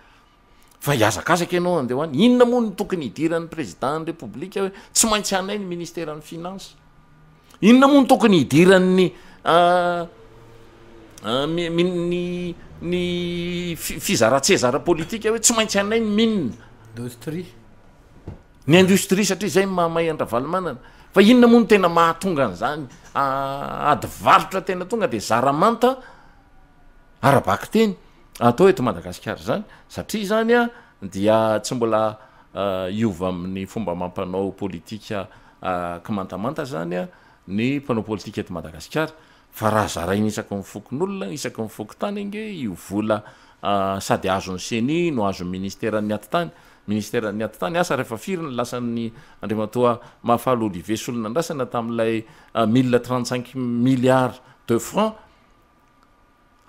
Fa hihazakazaka ianao handeha ho any. Inona moa no tokony hidiran'ny président ny Repoblika hoe tsy maintsy hanay ny ministeran'ny finance? Inona moa no tokony hidiran'ny ny ny fizaran-tseza ara-politika hoe tsy maintsy hanay ny mine? Indostria. Ny industrie satria zay no mahamay an-dRavalomanana. Fa inona moa no tena mahatonga an'izany ady varotra tena tonga de zara-manta ara-bakiteny atao eto Madagasikara izany? Satria izany a dia tsy mbola hiova amin'ny fomba amam-panao politika kimantamanta izany a ny mpanao politika eto Madagasikara. Fa raha zaraina isaky ny fokonolona, isaky ny fokontany ange io vola sady azon'ny ceni no azon'ny ministeran'ny atitany, ministeran'ny atitany, asa rehefa firy ny lasan'ny Andriamatoa Mahafaly Olivier Solonandrasana tamin'ilay mille 35 milliards de francs,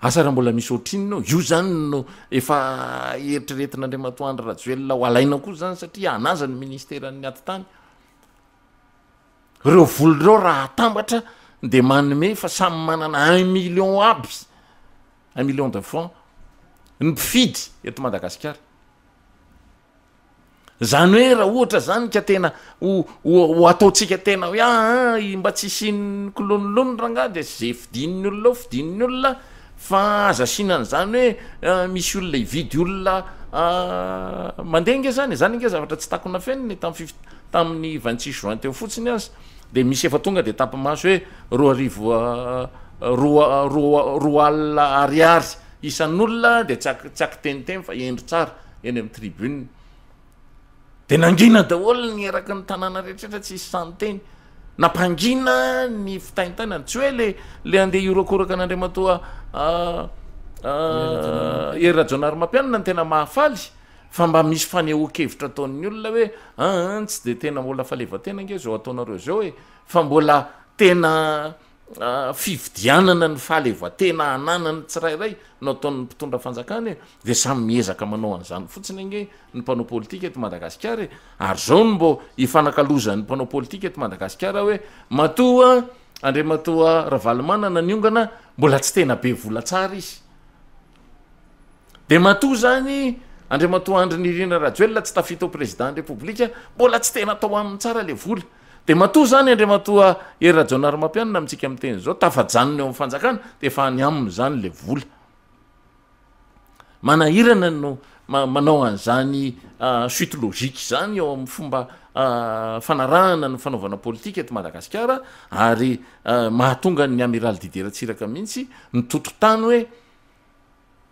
asa raha mbola misy ohatrinona eo, io zany no efa eritreretin'Andriamatoa Andry Rajoelina ho alaina koa zany satria anaza ny ministeran'ny atitany. Reo vola reo raha atambatra de manome fa samy manana un million aby, un million de francs ny mpifidy eto Madagasikara. Zany hoe raha ohatra zany ka tena ho ho ataontsika tena hoe aa mba tsy hisian'ny kilonolono rangaha de ze fidin'ny olona eo fidin'ny olona fa aza asiana an'izany hoe misy olona hividy olona mandeha nge zany e, zany nge zavatra tsy takona fenina e, tamin'ny fif- tamin'ny 26 juin teo fotsiny aza de misy efa tonga de tapi-maso hoe 2000 roa roa roa alina ariary isan'olona de tsy ak- tsy akiteniteny fa hendry tsara eny amin'ny tribune. De nangina daholo ny eraky ny tanàna rehetra rehetra tsisy sahy niteny. Nampangina ny fitaintainana. Tsy hoe le le andeha hihorakoraka an'Andriamatoa Hery Rajaonarimampianina no tena mahafaly fa mba misy fanehoan-kevitra ataon'ny olona hoe aa tsy de tena mbola fahaleovantena ange zao ataonareo zao e, fa mbola tena fividianana ny fahaleovantena ananan'ny tsirairay no ataon'ny mpitondra fanjakana e, de samy miezaka manao an'izany fotsiny ange ny mpanao politika eto Madagasikara e, ary zao no mbô ifanakalozan'ny mpanao politika eto Madagasikara hoe matoa Andriamatoa Ravalomanana niongana mbola tsy tena be vola tsara izy, de matoa zany Andriamatoa Andry Nirina Rajoelina tsy tafita ho président ny Repoblika mbola tsy tena tao aminy tsara le vola, de matoa zany Andriamatoa Hery Rajaonarimampianina amintsika miteny zao tafajanona eo amin'ny fanjakana de efa any aminy zany le vola. Manahirana no manao an'izany suite logique izany eo amin'ny fomba fanarahana ny fanaovana politika eto Madagasikara ary mahatonga ny Amiral Didier Ratsiraka mihitsy mitoto tany hoe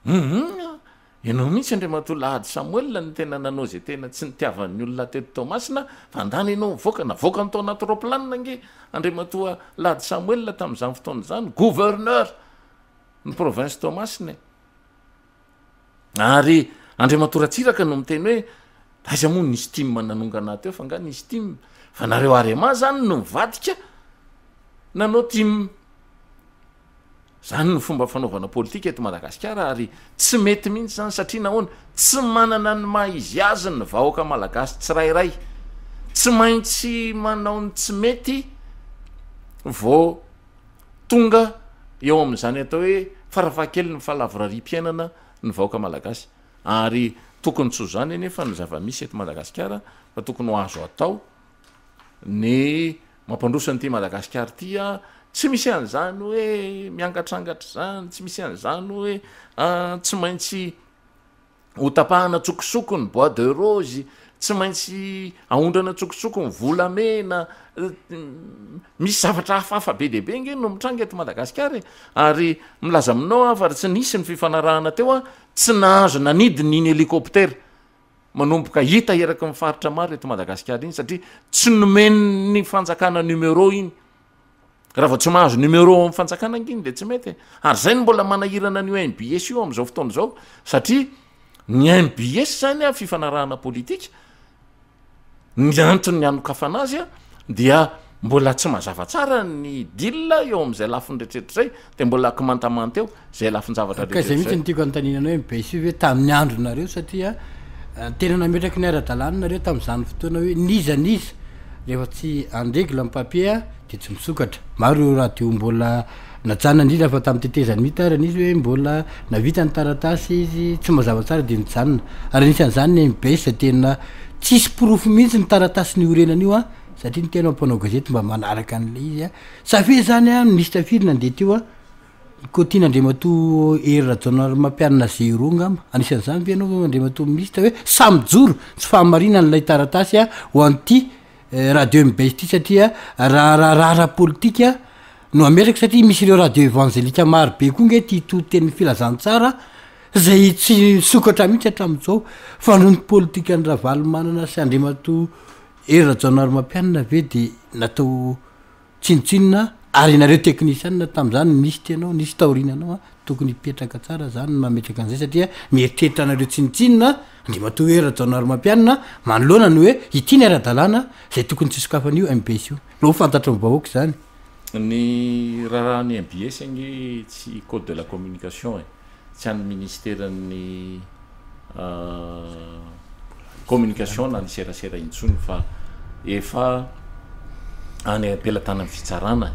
hum ianao mihitsy Andriamatoa Lahady Samuel no tena nanao izay tena tsy nitiavan'ny olona teto Toamasina fa andany ianao mivoaka, navoakany tao anaty roplanina ange Andriamatoa Lahady Samuel tamin'izany fotoana izany, gouverneur ny province Toamasina e. Ary Andriamatoa Ratsiraka no miteny hoe aiza moa nisy tim nanongana ahy teo fa nga nisy tim fa nareo Arema zany no nivadika nanao tim. Zany no fomba fanaovana politika eto Madagasikara ary tsy mety mihitsy zany satria nahoana? Tsy manana ny maha izy azy ny vahoaka malagasy tsirairay. Tsy maintsy manao ny tsy mety vao Tonga eo amin'izany atao hoe farafahakeliny fahalavorariam-piainana ny vahoaka malagasy ary tokony tsy ho izany anefa ny zava-misy eto Madagasikara fa tokony ho azo atao ny mampandroso an'ity Madagasikara ity a, tsy misy an'izany hoe miangatrangatra izany, tsy misy an'izany hoe tsy maintsy Ho tapahana an-tsokosoko ny bois de rose, tsy maintsy aondrana an-tsokosoko ny volamena, misy zavatra hafahafa be dia be ange no mitranga eto Madagasikara e! Ary milaza aminao aho fa raha tsy nisy ny fifanarahana teo aho, tsy nahazo nanidina iny hélicoptère manomboka hita eraky ny faritra maro eto Madagasikara iny satria tsy nomen'ny fanjakana numéro iny. Raha vao tsy mahazo numéro ao amin'ny fanjakana ange iny de tsy mety e. Ary zay no mbola manahirana an'io MBS io amin'izao fotoana izao satria ny MBS zany a fifanarahana politika, ny antony hanokafana azy a dia mbola tsy mazava tsara ny deal eo amin'izay lafiny rehetrarehetra izay de mbola kimantamanta eo zay lafin-javatra Ka izay rehetrarehetra mihitsy izay. no tiako anontaniana anao hoe MBS io ve tamin'ny andronareo satria tena nametraky ny ara-dalàna nareo tamin'izany fotoana hoe n'iza n'iza rehefa tsy en règle ny papier dia tsy misokatra. Maro ireo radio mbola najanona indrindra fa tamin'ny tetezamita ary nisy hoe mbola navita ny taratasy izy tsy mazava tsara dia nijanona. Ary anisan'izany ny mbs izay tena tsisy porofo mihitsy ny taratasy niorenana io an, satria ny tena mpanao gazety mba manaraka an'ilay izy an. Sa ve zany an, minisitra firy nandeha teo an, Kotiana Andriamatoa Hery Rajaonarimampianina zéro angamba, anisan'izany ve ianao Andriamatoa minisitra hoe samy mijoro tsy fahamarinan'ilay taratasy ho an'ity. radio mbs ity satria raha raharaha ara-politika no ametraka satria misy ireo radio evanjelika maro be koa nge tia hitory teny filazantsara izay tsy nisokatra mihitsy hatramin'izao fa noho ny politikan'i Ravalomanana sy Andriamatoa Hery Rajaonarimampianina ve dia natao tsinontsinona ary ianareo teknisianina tamin'izany nisy tena nisy taoriananao an, tokony hipetraka tsara zany ny mametraka an'izay satria mieritreritra anareo tsinontsinona Andriamatoa Hery Rajaonarimampianina manoloana ny hoe ity ny ara-dalàna izay tokony tsy sokafan'io mbs io. No ho fantatry ny vahoaka izany. Ny raharahan'ny mbs ange tsy code de la communication e, tsy an'ny ministeran'ny communication na ny serasera intsony fa efa any am-pelatanan'ny fitsarana,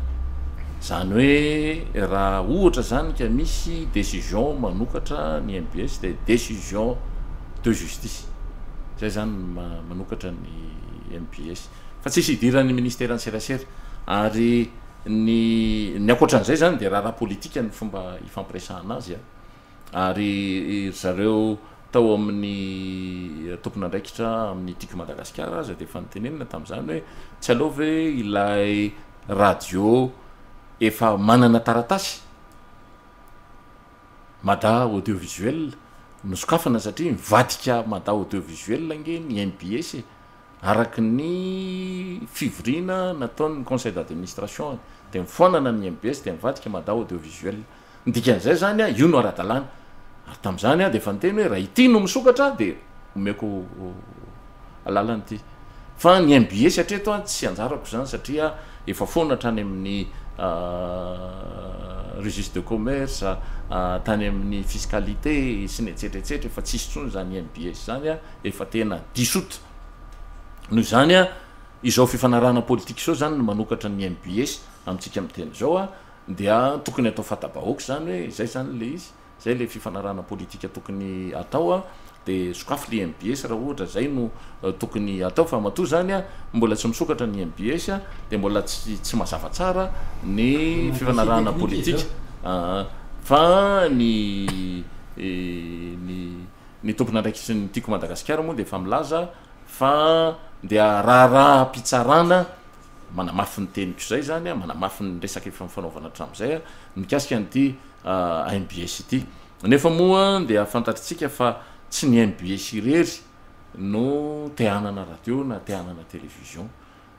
zany hoe raha ohatra zany ka misy décision manokatra ny mbs de décision de justice zay zany manokatra ny mbs fa tsisy idiran'ny ministeran'ny serasera ary ny ny ankoatran'izay zany de raharaha politika ny fomba ifampiresahana azy a. Ary ry zareo tao amin'ny tompon'andraikitra amin'ny Tiako Madagasikara aza dia efa notenenina tamin'izany hoe tsy aleo ve ilay radio efa manana taratasy, Mada Audiovisuel, nosokafana satria mivadika Mada Audiovisuel ange ny mbs e! Araka ny fivoriana nataon'ny conseil d'administration dia mifoanana ny mbs dia mivadika Mada Audiovisuel. Ny dikan'izay zany a, io no ara-dalàna. Ary tamin'izany aho dia efa niteny hoe raha ity no misokatra dia omeko alalana ity. Fa ny mbs hatreto a tsy anjarako izany satria efa foana hatrany amin'ny registre de commerce, tany amin'ny fiscalité sy ny etsetra etsetra, efa tsisy intsony izany mbs izany a, efa tena dissoute. Noho izany a, izao fifanarahana politika izao izany no manokatra ny mbs amintsika miteny izao a, Dia tokony atao fata-bahoaka izany hoe izay izany ilay izy, izay ilay fifanarahana politika tokony atao an, dia sokafy ilay mbs raha ohatra izay no tokony atao fa matoa izany an mbola tsy misokatra ny mbs dia mbola tsy tsy mazava tsara ny fifanarahana politika fa ny ny ny tompon'andraikitry ny Tiako Madagasikara moa dia efa milaza fa dia raharaham-pitsarana Manamafy ny teniko izay izany aho, manamafy ny resaka efa nifanaovana hatramin'izay aho mikasika an'ity mbs ity. Nefa moa dia fantatritsika fa tsy ny mbs irery no te hanana radio na te hanana télévision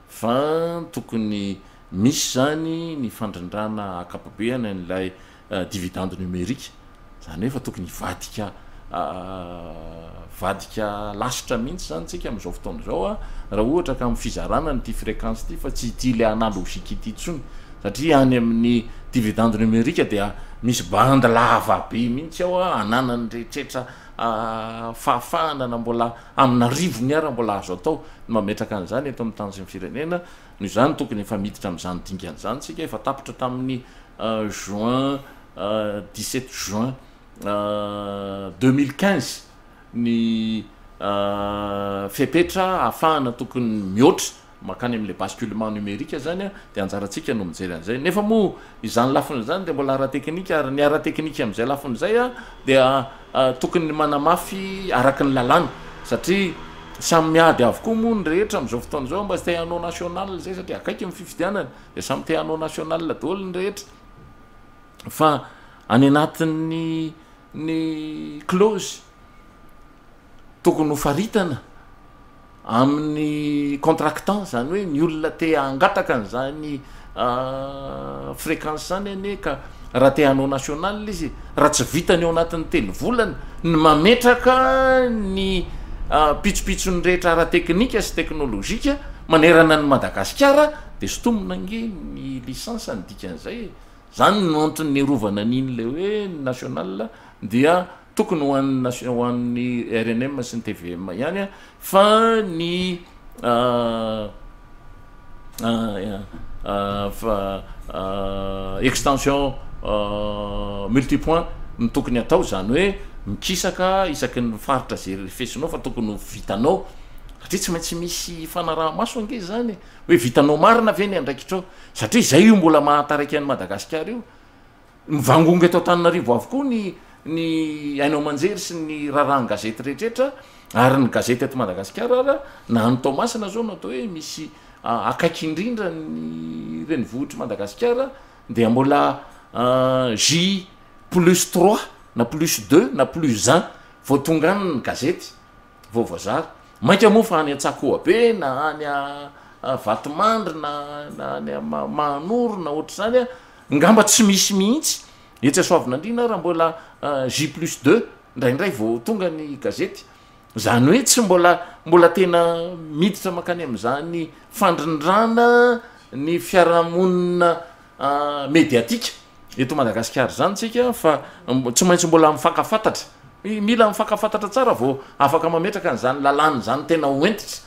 fa tokony misy izany ny fandrindrana ankapobeany an'ilay dividende numérique, zany hoe efa tokony hivadika vadika lasitra mihitsy zany tsika am'izao fotoana izao a, raha ohatra ka amin'ny fizarana an'ity fréquence ity fa tsy ity le analogique ity intsony, satria any amin'ny dividende numérique dia misy bande lava be mihitsy ao a, ananan'ny rehetretra fahafahana na mbola amin'arivony ara mbola azo atao ny mametraka an'izany eto amin'ny tany sy ny firenena, noho izany tokony efa miditra amin'izany dingana izany tsika, efa tapitra tamin'ny juin 17 juin 2015 ny fepetra ahafahana tokony mihoatra mankany amin'ilay basculement numérique zany dia anjarantsika no mijery an'izay nefa moa izany lafiny izany dia mbola ara-teknika ary ny ara-teknika amin'izay lafiny izay dia tokony manamafy araka ny lalàna satria samy miady avokoa moa ny rehetra amin'izao fotoana izao mba te hanao national izay satria akaiky ny fifidianana Dia samy te hanao national daholo ny rehetra fa any anatin'ny ny clause tokony ho faritana amin'ny contractant zany hoe ny olona te hangataka an'izany fréquence zany anie ka raha te hanao national izy raha tsy vitany ao anatin'ny telo volana ny mametraka ny pitsopitsony rehetra ara-teknika sy teknolojika manerana an'i Madagasikara de sintomina ange ny licence ny dikan'izay e! Zany no antony niarovana an'iny le hoe ny national dia tokony ho an'ny nation ho an'ny rnm sy ny tvm ihany a fa ny Extension multipoint no tokony atao, izany hoe mikisaka isaky ny faritra izay refesinao fa tokony ho vitanao, satria tsy maintsy misy fanaraha-maso ange izany e, hoe vitanao marina ve ny andraikitrao, satria izay io mbola mahataraiky an'i Madagasikara io. Mivangongo eto Antananarivo avokoa ny ny haino aman-jery sy ny raharahan-gazety rehetrehetra ary ny gazety eto Madagasikara ara na any Toamasina zao no atao hoe misy akaiky indrindra ny renivohitr'i Madagasikara dia mbola J plus trois na plus deux na plus un vao tonga any ny gazety vao voazara. Mainka moa fa any Antsakoabe na any Vatomandry na na any Mahanoro na ohatr'izany a, ngamba tsy misy mihitsy. Etsy Soavinandriana ara mbola J plus deux indraindray vao tonga ny gazety. Izany hoe tsy mbola mbola tena miditra mankany amin'izany fandrindrana ny fiarahamonina mediatika eto Madagasikara izany tsika fa tsy maintsy mbola mifankafantatra. Mila mifankafantatra tsara vao afaka mametraka an'izany lalàna izany tena ho hentitra.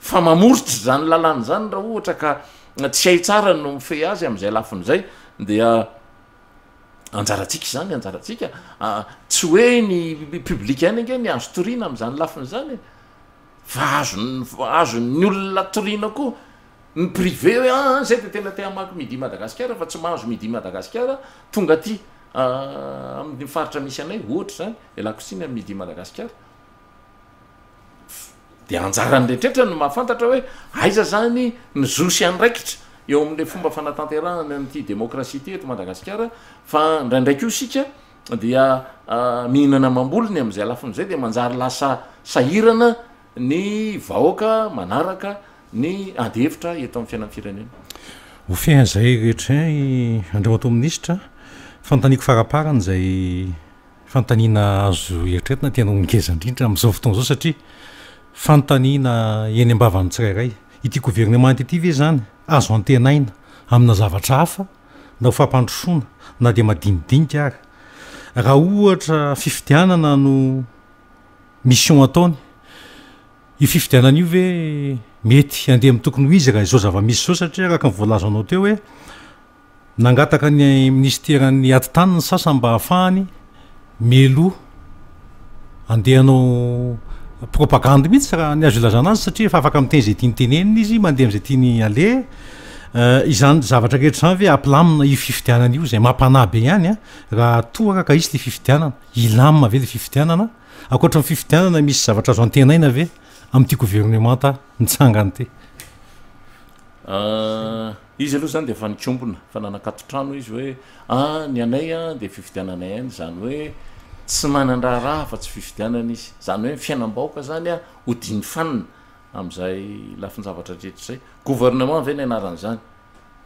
Fa mamoritra izany lalàna izany raha ohatra ka tsy hay tsara no mifehy azy amin'izay lafiny izay dia anjarantsika izany, anjarantsika. Tsy hoe ny public ihany ange ny azo toriana amin'izany lafiny izany e. Fa azon'ny azon'ny olona toriana koa ny privé hoe aa zay de tena te hamaky midi Madagasikara fa tsy mahazo midi Madagasikara tonga aty amin'ny faritra misy anay ohatra izany, ialako tsiny amin'ny midi Madagasikara. De anjaran'ny rehetrretra no mahafantatra hoe aiza zany ny zo sy andraikitra eo amin'le fomba fanatanterahana an'ity demokrasia ity eto Madagasikara fa indraindray koa isika dia mihinana amam-bolony amin'izay lafiny izay dia manjary lasa sahirana ny vahoaka manaraka ny ady hevitra eto amin'ny fiainan'ny firenena. Ho fehin'izay rehetra izay Andriamatoa Minisitra, fanontaniako faraparany izay fanontaniana azo eritreretina tena ho ngeza indrindra amin'izao fotoana izao satria fanontaniana eny am-bavan'ny tsirairay, ity governemanta ity ve izany azo antenaina amina zavatra hafa na ho fampandrosoana na dia madinidinika ary? Raha ohatra fifidianana no mission ataony, io fifidianana io ve mety handeha amin'ny tokony ho izy raha izao zava-misy izao satria araka ny voalazanao teo hoe Nangataka ny minisiteran'ny atitany ny sasany mba hahafahany mialoha handeha hanao propagandy mihitsy raha ny azo ilazana azy satria efa afaka miteny izay tiany tenenina izy, mandeha amin'izay tiany aleha. Izany zavatra rehetra izany ve hampilamina io fifidianana io izay mampanahy be ihany an, raha toa ka hisy ilay fifidianana, hilamina ve ilay fifidianana? Ankoatra ny fifidianana misy zavatra azo antenaina ve amin'ity governemanta nitsangana ity? Izy aloha izany dia efa nikombona, efa nanakaton-trano izy hoe ah ny anay an dia fifidianana ihany, izany hoe tsy manan-draharaha afa tsy fifidianana izy, izany hoe ny fiainam-bahoaka izany an hodiany fanina amin'izay lafin-javatra rehetra izay. Gouvernement ve ny anaran'izany?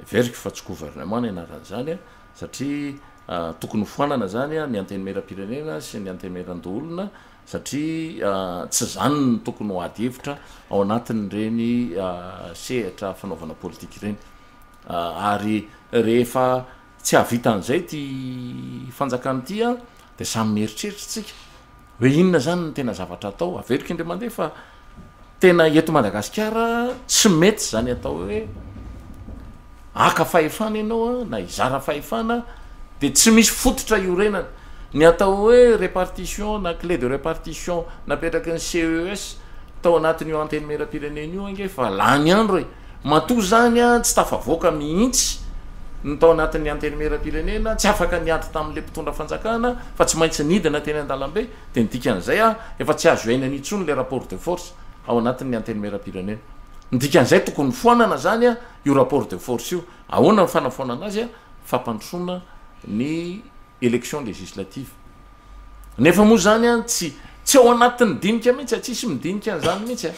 Heveriko fa tsy gouvernement ny anaran'izany an, satria tokony hofoanana izany an ny antenimieram-pirenena sy ny antenimieran-doholona satria tsy izany no tokony ho ady hevitra ao anatin'ireny sehatra fanaovana politika ireny. Ary rehefa tsy hahavita an'izay ity fanjakana ity dia samy mieritreritra isika hoe inona izany no tena zavatra atao. Averiko indray mandeha fa Tena eto Madagasikara tsy mety zany atao hoe haka fahefana ianao na hizara fahefana de tsy misy fototra iorenana. Ny atao hoe repartition na clé de repartition napetraky ny CES tao anatin'io antenimierampirenena io ange fa lany andro e. Matoa zany tsy tafavoaka mihitsy ny tao anatin'ny antenimierampirenena, tsy afaka niady tamin'le mpitondra fanjakana fa tsy maintsy nidina teny an-dalambe. Dia ny dikan'izay a, efa tsy azo iainana intsony ilay rapport de force ao anatin'ny antenimierampirenena. Ny dikan'izay tokony foanana zany a io rapport de force io. Ahoana ny fanafoanana azy a? Fampandrosoana ny élection législative. Nefa moa zany a tsy tsy ao anatin'ny dinika mihitsy a, tsisy midinika an'izany mihitsy a.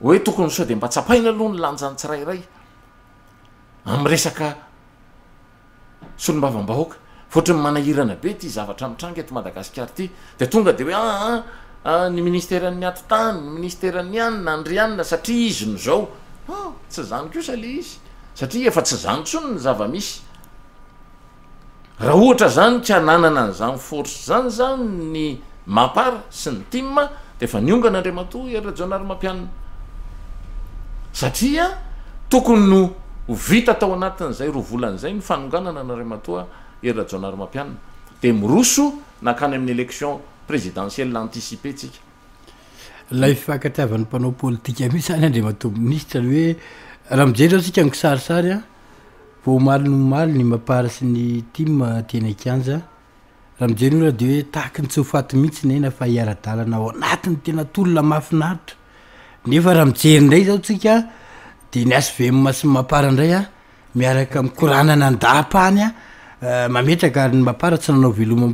Hoe tokony sao dia mba tsapaina aloha ny lanjan'ny tsirairay amin'ny resaka solombavambahoaka fa ohatran'ny manahirana be ity zavatra mitranga eto Madagasikara ity de tonga de hoe aa ah, ny ministeran'ny atitany, ny ministeran'ny anona, ny ry anona satria izy no zao, ah tsy zany kosa le izy satria efa tsy zany intsony ny zava-misy. Raha ohatra zany ka nanana an'izany force zany zany ny Mapar sy ny tim de efa niongana Andriamatoa Hery Rajaonarimampianina satria tokony ho vita tao anatin'izay roa volana izay ny fanonganana an'Andriamatoa Hery Rajaonarimampianina de miroso nankany amin'ny élection présidentielle anticipée tsika. Ilay fifankatiavan'ny mpanao politika mihitsy zany Andriamatoa Minisitra ny hoe raha mijery zao tsika ny kisarisary an, vao omaly no omaly ny Mapar sy ny tim teny an-kianja. Raha mijery ny olona dia hoe tahaky ny tsy ho faty mihitsy Nena fa hiara-dalana ao anatin'ny tena tolona mahafinaritra. Nefa raha mijery indray izao tsika dia ny HVM sy ny Mapar indray an, miaraka mikoranana an-dapa any an, mametraka ary ny Mapar tsy nanao veloma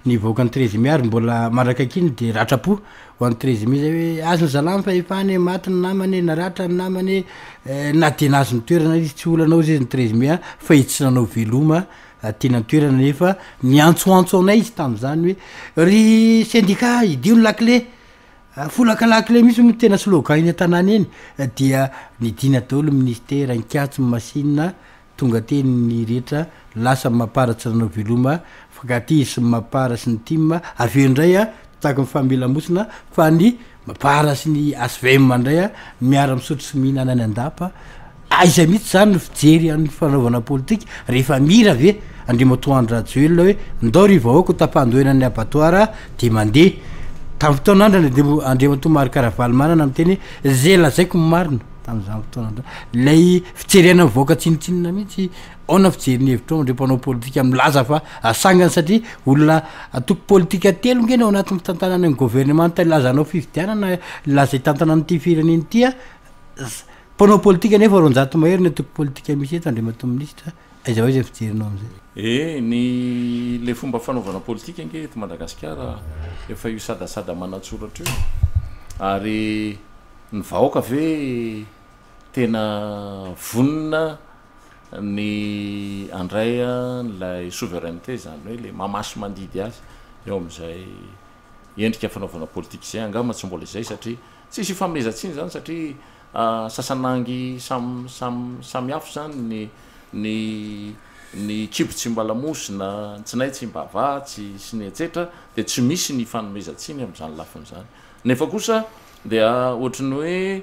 ny vahoakan'i Treize Mai ary mbola mandrak'ankihiny dia ratram-po ho an'i Treize Mai zay hoe azon'ny zalahy ny fahefana e, maty ny namany e, naratra ny namany e, na dia nahazo ny toerana izy tsy olana hozy izy ny Treize Mai fa izy tsy nanao veloma teny an-toerana nefa niantsoantso anay izy tamin'izany hoe ry sendika idio ny lakile, folaka lakile mihitsy moa tena slogan eny an-tanàna eny, dia nidina daholo ny ministera, nikatso ny machine, tonga teny ny rehetra, lasa ny mapar tsy nanao veloma, fankatia izy sy ny mapar sy ny tim, avy eo indray tahaka ny famelamosina fa ny mapar sy ny hvm indray miara misotro sy mihinana any an-dapa, Aiza mihitsy izany no fijery an'ny fanaovana politika rehefa mira ve Andriamatoa Andry Rajoelina hoe ndao ry vahoaka ho tapahan-dohena ny abattoir dia mandeha. Tamin'ny fotoan'androny Andriamatoa Marc Ravalomanana miteny hoe ze lazaiko no marina tamin'izany fotoana izany. Ilay fijerena ny vahoaka tsinontsinona mihitsy aona fijery ny hevitrao amin'ireo mpanao politika milaza fa sangany satria olona antoko politika telo nge ny ao anatin'ny fitantanana ny governemanta hilaza hanao fifidianana hilaza hitantana an'ity firenena ity a. Mpanao politika nefa 200 mahery ny antoko politika misy eto Andriamatoa Minisitra, aiza ho aiza ny fijerinao amin'izay? E, ny le fomba fanaovana politika ange eto Madagasikara efa io sadasada manan-tsoratra io ary ny vahoaka ve tena vonona ny handray an'ilay souveraineté izany hoe le maha masi-mandidy azy eo amin'izay endrika fanaovana politika izay, angamba tsy mbola izay satria Tsisy ifanomezan-tsiny izany satria sasanangy sam sam samy hafa izany ny ny ny kibo tsy mba lamosina, ny tsinay tsy mba vatsy sy ny etsetra dia tsy misy ny ifanomezan-tsiny amin'izany lafiny izany. Nefa kosa dia ohatry ny hoe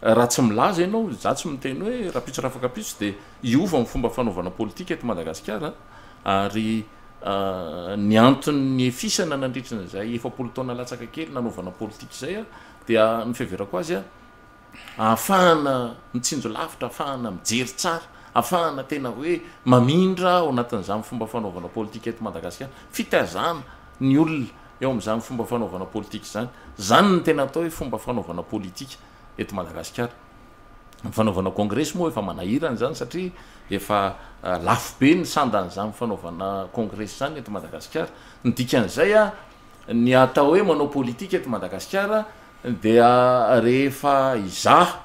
raha tsy milaza ianao, izaho tsy miteny hoe rahampitso rafakampitso dia hiova ny fomba fanaovana politika eto Madagasikara ary ny antony niefisana nandritra izay 40 taona latsaka kely nanaovana politika izay dia ny fiheverako azy ahafahana mitsinjo lavitra, ahafahana mijery tsara, ahafahana tena hoe mamindra ao anatin'izany fomba fanaovana politika eto Madagasikara, fitaizana ny olona eo amin'izany fomba fanaovana politika izany. Izany no tena atao hoe fomba fanaovana politika eto Madagasikara. Ny fanaovana kongresy moa efa manahirana izany satria efa lafo be ny sandan'izany fanaovana kongresy izany eto Madagasikara. Ny dikan'izay, ny atao hoe manao politika eto Madagasikara dia rehefa izaho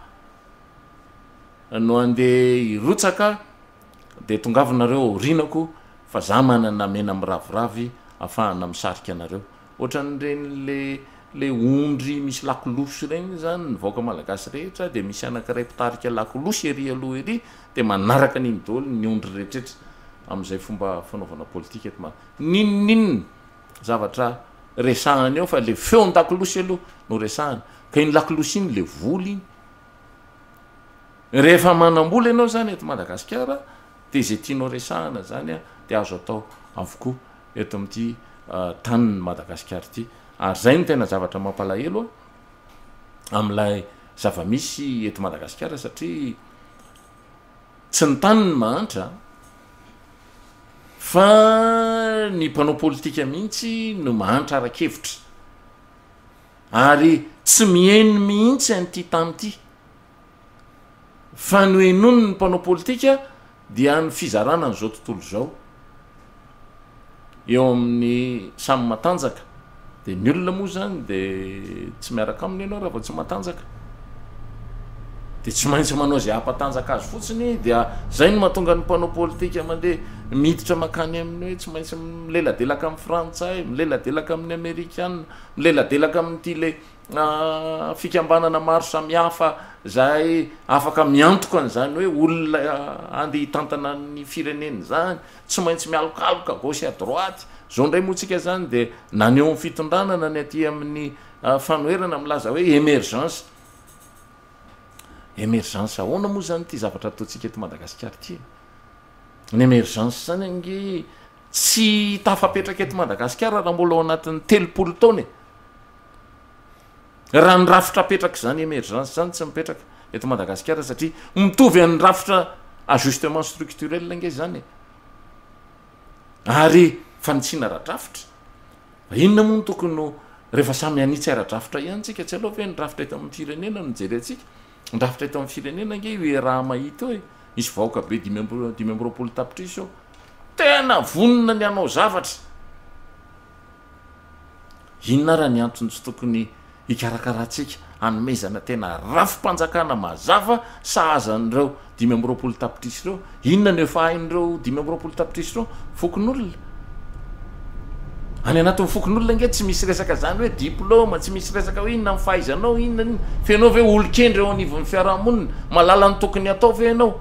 no andeha hirotsaka dia tongava nareo aorianako fa za manana mena miraviravy afahana misarika anareo. Ohatran'ireny le le ondry misy lakolosy ireny zany ny vahoaka malagasy rehetra dia misy anakiray mpitarika lakolosy ery aloha ery dia manaraka an'iny daholo ny ondry rehetretra amin'izay fomba fanaovana politika eto ma n'inon'inona zavatra resahana eo fa le feon-dakolosy aloha no resahana ka iny lakolosy iny le vola iny. Rehefa manam-bola ianao zany eto Madagasikara dia izay tianao resahana zany dia azo atao avokoa eto amin'ity tanin'i Madagasikara ity. Ary izay no tena zavatra mampalahelo amin'ilay zava-misy eto Madagasikara satria tsy ny tany no mahantra fa ny mpanao politika mihitsy no mahantra ara-kevitra ary tsy mihaino mihitsy an'ity tany ity. Fa ny henoin' ny mpanao politika dia ny fizarana an'izao tontolo izao eo amin'ny samy matanjaka, dia ny olona moa izany dia tsy miaraka aminy ianao raha vao tsy matanjaka, dia tsy maintsy manao izay hampatanjaka azy fotsiny, dia izay no mahatonga ny mpanao politika mandeha miditra mankany amin'ny hoe tsy maintsy mileladelaka amin'ny frantsay, mileladelaka amin'ny amerikana, mileladelaka amin'ity le fikambanana maro samihafa izay afaka miantoka an'izany hoe olona andeha hitantana ny firenena izany, tsy maintsy mialokaloka à gauche à droite, izao indray moa tsika izany dia na ny eo amin'ny fitondrana na ny aty amin'ny fanoherana milaza hoe emergence, emergence ahoana moa izany ity zavatra ataontsika eto Madagasikara ity e? Ny emergence izany ange tsy tafapetraka eto Madagasikara raha mbola ao anatin'ny 30 taona e! Raha ny rafitra apetraka izany emergence izany tsy mipetraka eto Madagasikara satria mitovy an'ny rafitra ajustement structurel ange izany e. Ary Fanitsiana ara-drafitra. Fa inona moa no tokony ho, rehefa samy hanitsy ara-drafitra ihany tsika, tsy aleo ve ny rafitra eto amin'ny firenena no jerentsika? Ny rafitra eto amin'ny firenena ange io iaraha-mahita io e! Misy vahoaka be 25 tapitrisa eo, tena vonona ny hanao zavatra. Inona ara ny antony tsy tokony hikarakarantsika hanomezana tena rafi-panjakana mazava sahaza an'ireo 25 tapitrisa ireo? Inona no efa hain'ireo 25 tapitrisa ireo? Fokonolona. Any anatin'ny fokonolona ange tsy misy resaka zany hoe diplôma, tsy misy resaka hoe inona ny fahaizanao, inona inona. Fa ianao ve olon-kendry eo anivon'ny fiarahamonina? Mahalala ny tokony hatao ve ianao?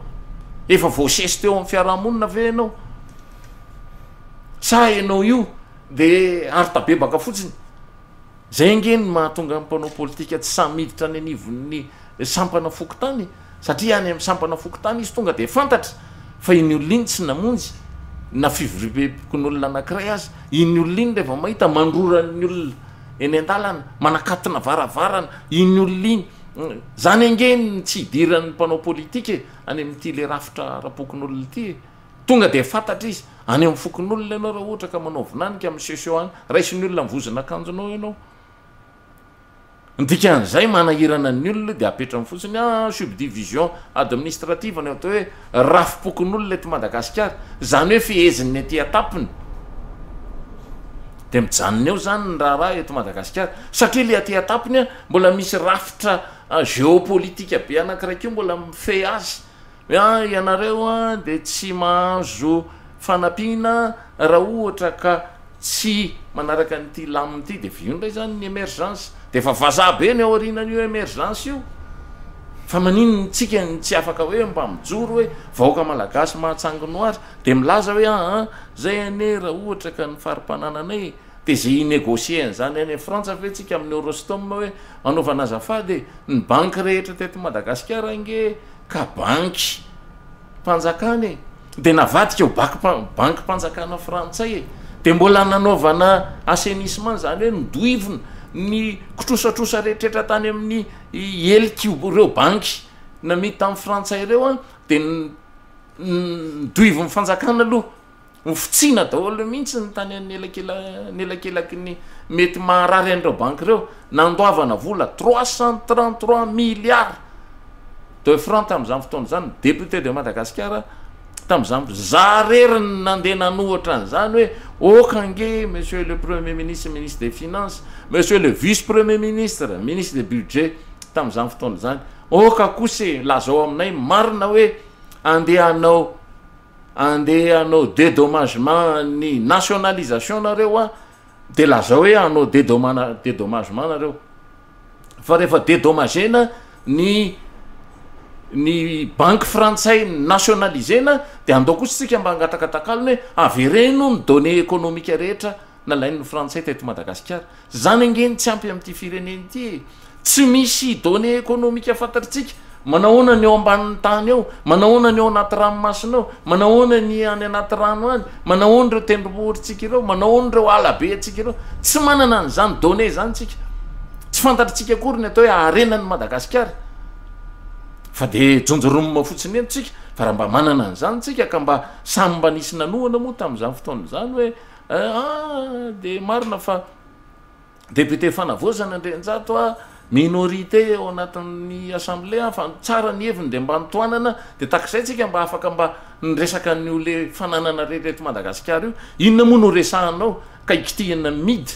Efa voasesy teo amin'ny fiarahamonina ve ianao? Sa ianao io de ary tabebaka fotsiny? Zay ange no mahatonga ny mpanao politika tsy sahy miditra any anivon'ny sampana fokontany satria any amin'ny sampana fokontany izy tonga de fantatra fa iny olona iny tsy namonjy na fivoriambe-pokonolona anankiray aza, iny olona iny rehefa mahita mandrora ny olona eny an-dalana, manakatona varavarana, iny olona iny, zany ange no tsy idiran'ny mpanao politika e, any amin'ity le rafitra ara-pokonolona ity e. Tonga dia fantatra izy. Any amin'ny fokonolona ianao raha ohatra ka manao vinany ka misehoseho any, raisin'ny olona ny vozon'akanjonao ianao. Ny dikan'izay manahirana ny olona dia apetrany fotsiny, ah subdivision administrative ny atao hoe rafi-pokonolona eto Madagasikara. Izany hoe fehezin'ny aty an-tampony. Dia mijanona eo izany ny raharaha eto Madagasikara. Satria ilay aty an-tampony mbola misy rafitra géopolitique be anankiray koa mbola mifehy azy. Hoe an, ianareo an dia tsy mahazo fanampiana raha ohatra ka tsy manaraka an'ity lamina ity, dia avy eo indray izany ny emergence, dia efa vazaha be ny ao aorianan'io emergence io, fa maninona tsika no tsy afaka hoe mba mijoro hoe vahoaka malagasy mahatsangy noir, dia milaza hoe an an, zay anie raha ohatra ka ny fari-panananay e, dia ze hi-negocier an'izany any Frantsa ve tsika amin'ny Eurostom hoe anaovana azafady e, ny banky rehetra teto Madagasikara ange ka banky mpanjakana e, de navadika ho baky banky mpanjakana frantsay e, de mbola nanaovana assainissement zany hoe nodoivina ny kitrosatrosa rehetretra tany amin'ny heliky ireo banky namidy tamin'ny frantsay ireo an, de nodoivin'ny fanjakana aloha. Hofotsiana daholo mihitsy ny tany anelakela-nelakelaky ny mety maharary an'ireo banky ireo. Nandoavana vola 333 milliards de francs tamin'izany fotoana izany. Député de Madagascar tamin'izany, za rery no nandeha nanohitra an'izany hoe ok ange monsieur le premier ministre, ministre des finances, monsieur le vice premier ministre, ministre des budget tamin'izany fotoana izany, ok kosa e, lazao aminay marina hoe andeha hanao Andeha hanao dedommagement ny nationalisation nareo a, de lazao hoe hanao dedomana dedommagement nareo, fa rehefa dedommagena ny ny banky frantsay nationalisena de andao kosa tsika mba hangataka takalony hoe avereno ny données économiques rehetra nalain'ny frantsay teto Madagasikara. Zany ange no tsy ampy amin'ity firenena ity e! Tsy misy données économiques fantatritsika, manahoana ny ao ambanin'ny tany ao, manahoana ny ao anaty ranomasina ao, manahoana ny any anaty rano any, manahoana ireo tendrombohitritsika ireo, manahoana ireo ala be antsika ireo. Tsy manana an'izany données izany tsika. Tsy fantatritsika akory ny atao hoe harenan'i Madagasikara. Fa de jonjoromina fotsiny eny tsika, fa raha mba manana an'izany tsika ka mba samy mba nisy nanohana moa tamin'izany fotoana izany hoe Ah de marina fa député fanavaozana Andrianjato a, minorité ao anatin'ny assemblée a, fa tsara ny heviny de mba notohanana, de takizay tsika mba afaka mba niresaka an'io le fananana rehetra eto Madagasikara io, inona moa no resahanao ka hikitihana ny mid?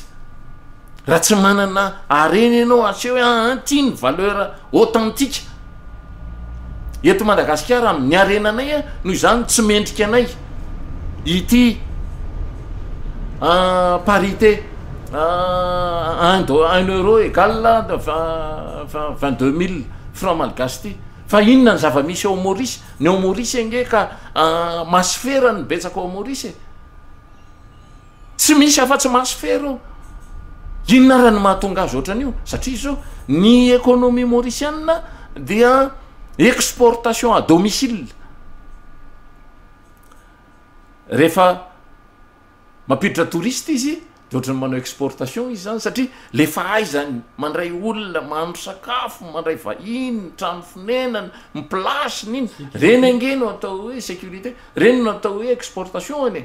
Raha tsy manana harena ianao aseho hoe aa ty ny valeur authentique eto Madagasikara amin'ny harenanay a, noho izany tsy mendrika anay ity parité un do- un euro égal 22 000 francs malgache ty, fa inona ny zava-misy ao Maurice? Ny ao Maurice ange ka masifera no betsaka ao Maurice e. Tsy misy afa-tsy masifera ao. Inona ara no mahatonga azy ohatran'io? Satria izao, ny économie mauricienne dia exportation à domicile. Rehefa mampiditra touriste izy de ohatran'ny manao exportation izy zany satria le fahaizany mandray olona, mahandro sakafo, mandray vahiny, ny trano fonenana, ny place, ny inona, reny ange no atao hoe sécurité, reny no atao hoe exportation-ny e.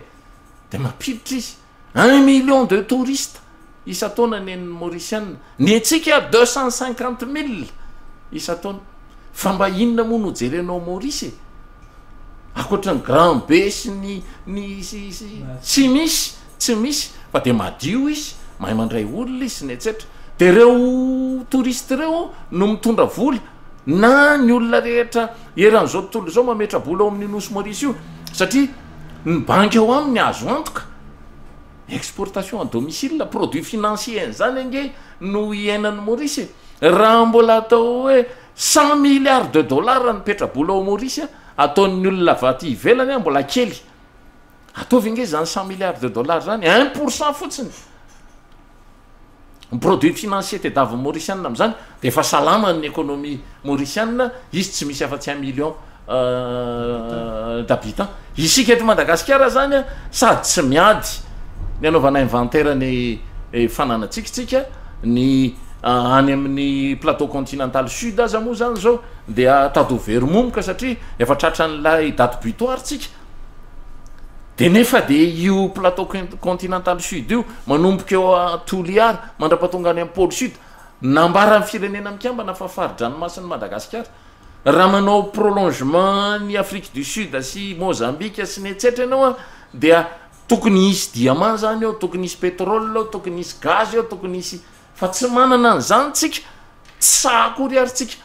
De mampiditra izy. Un million de touristes isan-taona ny an'ny Maurisiana, ny antsika 250 000 isan-taona. Fa mba inona moa no jerenao ao Maurice e? Ankoatra ny Grand Baie sy ny ny sy sy tsy misy, tsy misy fa dia madio izy, mahay mandray olona izy sy ny etsetra. Dia ireo touristes ireo no mitondra vola na ny olona rehetra eran'izao tontolo izao mametra-bola ao amin'io nosy Maurice io satria ny banky ao aminy azo antoka. Exportation à domicile, produit financier an'izany ange no iainan'i Maurice e. Raha mbola atao hoe 100 milliards de dollars ny petra-bola ao Maurice ataon'ny olona avy aty ivelany a, mbola kely. Ataovy ange zany 100 milliards de dollars zany, 1% fotsiny. Ny produit financier tediavin'ny Mauriciana am'zany de efa salama ny économie mauriciana, izy tsy misy afa-tsy 1 million d'habitants. Isika eto Madagasikara zany a, sady tsy miady ny anaovana inventaire ny fananantsika tsika, ny any amin'ny plateau continental sud aza moa zany zao dia tady ho very momoka satria efa tratran'ilay date butoir tsika. De nefa de io plateau continental sud io manomboka eo a Toliara mandra-pahatonga any amin'ny pôle sud, nambaran'ny firenena mikambana fa fari-dranomasin'i Madagasikara. Raha manao prolongement ny Afrique du Sud sy Mozambique sy ny etsetra ianao a, dia tokony hisy diamant zany eo, tokony hisy pétrole eo, tokony hisy gaz eo, tokony hisy, fa tsy manana an'izany tsika, tsy sahy akory ary tsika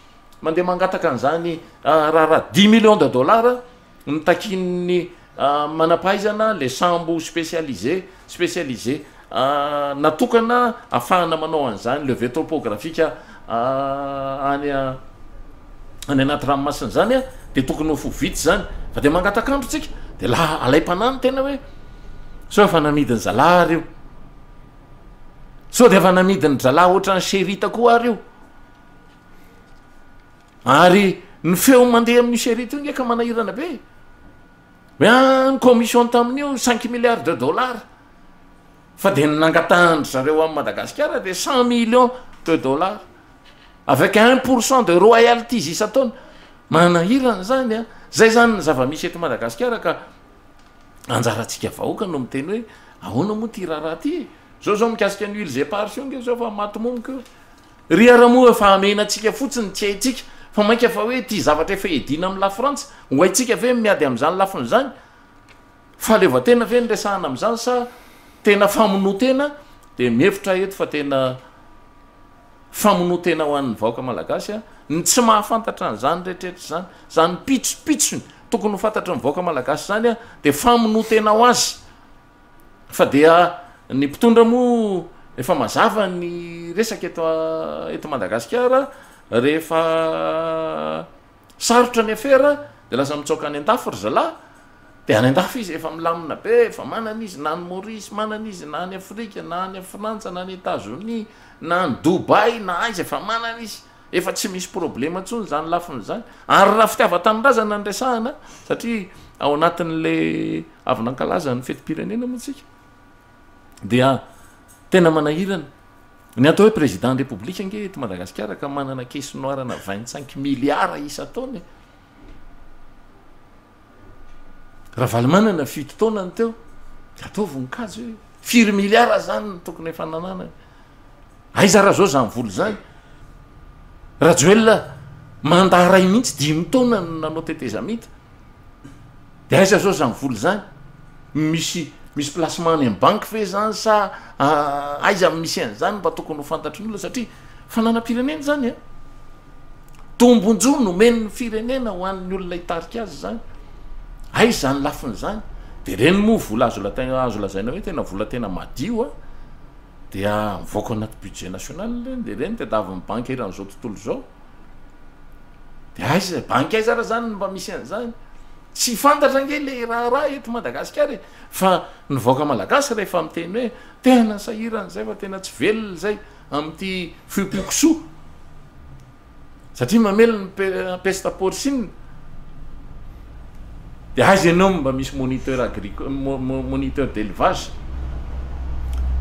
mandeha mangataka an'izany raharaha 10 millions de dollars nitakian'ny manam-pahaizana le sambo spécialisé spécialisé natokana ahafahana manao an'izany levé topographique any any anaty ranomasina zany a, de tokony ho fo vitsy zany fa de mangatak'andro tsika de la alaim-panahy ny tena hoe sao efa namidiny zalahy ary io, sao de efa namidiny zalahy ohatran'ny Sherita koa ary io. Ary ny feo mandeha amin'io Sherita io nge ka manahirana be hoe ah, ny commission tamin'io 5 milliards de dollars, fa de ny nangatahan-dry zareo amin'i Madagasikara de 100 millions de dollars avec 1% de royalties isan-taona. Manahirana zany a. Zay zany ny zava-misy eto Madagasikara, ka anjarantsika vahoaka no miteny hoe ahoana moa ty raharaha ty e? Zao zao mikasika ny huiles éparses io nge zao fa maty momoka io. Ry ara moa efa hamenantsika fotsiny tsy haintsika fa mainka fa hoe ty zavatra efa edina amin'ny la Frantsa, ho haintsika ve miady amin'izany lafiny izany? Fahaleovantena ve ny resahana amin'izany sa tena famonoan-tena? Dia mihevitra aho eto fa tena famonoan-tena ho an'ny vahoaka malagasy ny tsy mahafantatra an'izany rehetrarehetra izany, izany pitsopitsony tokony ho fantatry ny vahoaka malagasy izany dia famonoan-tena ho azy. Fa dia ny mpitondra moa efa mazava ny resaka eto eto Madagasikara, rehefa sarotra ny afera de lasa mitsaoka any an-dafy ry zalahy, de any an-dafy izy efa milamina be, efa manana izy na any Maurice manana izy, na any Afrika, na any Frantsa, na any Etazonia, na any Dubaï, na aiza efa manana izy, efa tsy misy problema intsony zany lafiny zany. Ary raha fitiavan-tanindrazana no resahana, satria ao anatin'le avy nankalaza ny fetim-pirenena moa tsika, dia tena manahirana ny atao hoe président ny république ange eto Madagasikara ka manana caisse noire na 25 milliards isan-taona e. Ravalomanana 7 taona ny teo, de ataovy ny kajy hoe firy milliards zany ny tokony efa nananany, aiza raha zao zany vola zany? Rajoelina mandat ray mihitsy 5 taona no nanao tetezamita, de aiza zao zany vola zany? Misy placement any amy banky ve zany sa aiza misy an'izany? Mba tokony ho fantatry ny olona satria fananam-pirenena zany a, tombonjo nomen'ny firenena ho an'ny olona hitarika azy zany, aiza zany lafiny zany? De reny moa vola azo lata- azo lazaina hoe tena vola tena madio a, dia mivoaka anaty budget national reny, de reny tadiavin'ny banky eran'izao tontolo izao, de aiza banky aiza raha zany mba misy an'izany? Tsy fantatra ange le raharaha eto Madagasikara e. Fa ny vahoaka malagasy rehefa miteny hoe tena sahirana zay fa tena tsy velona zay amin'ity fiompian-kisoa satria mamely ny peste porcine, de aiza ianao mba misy moniteur agricole, moniteur d'élevage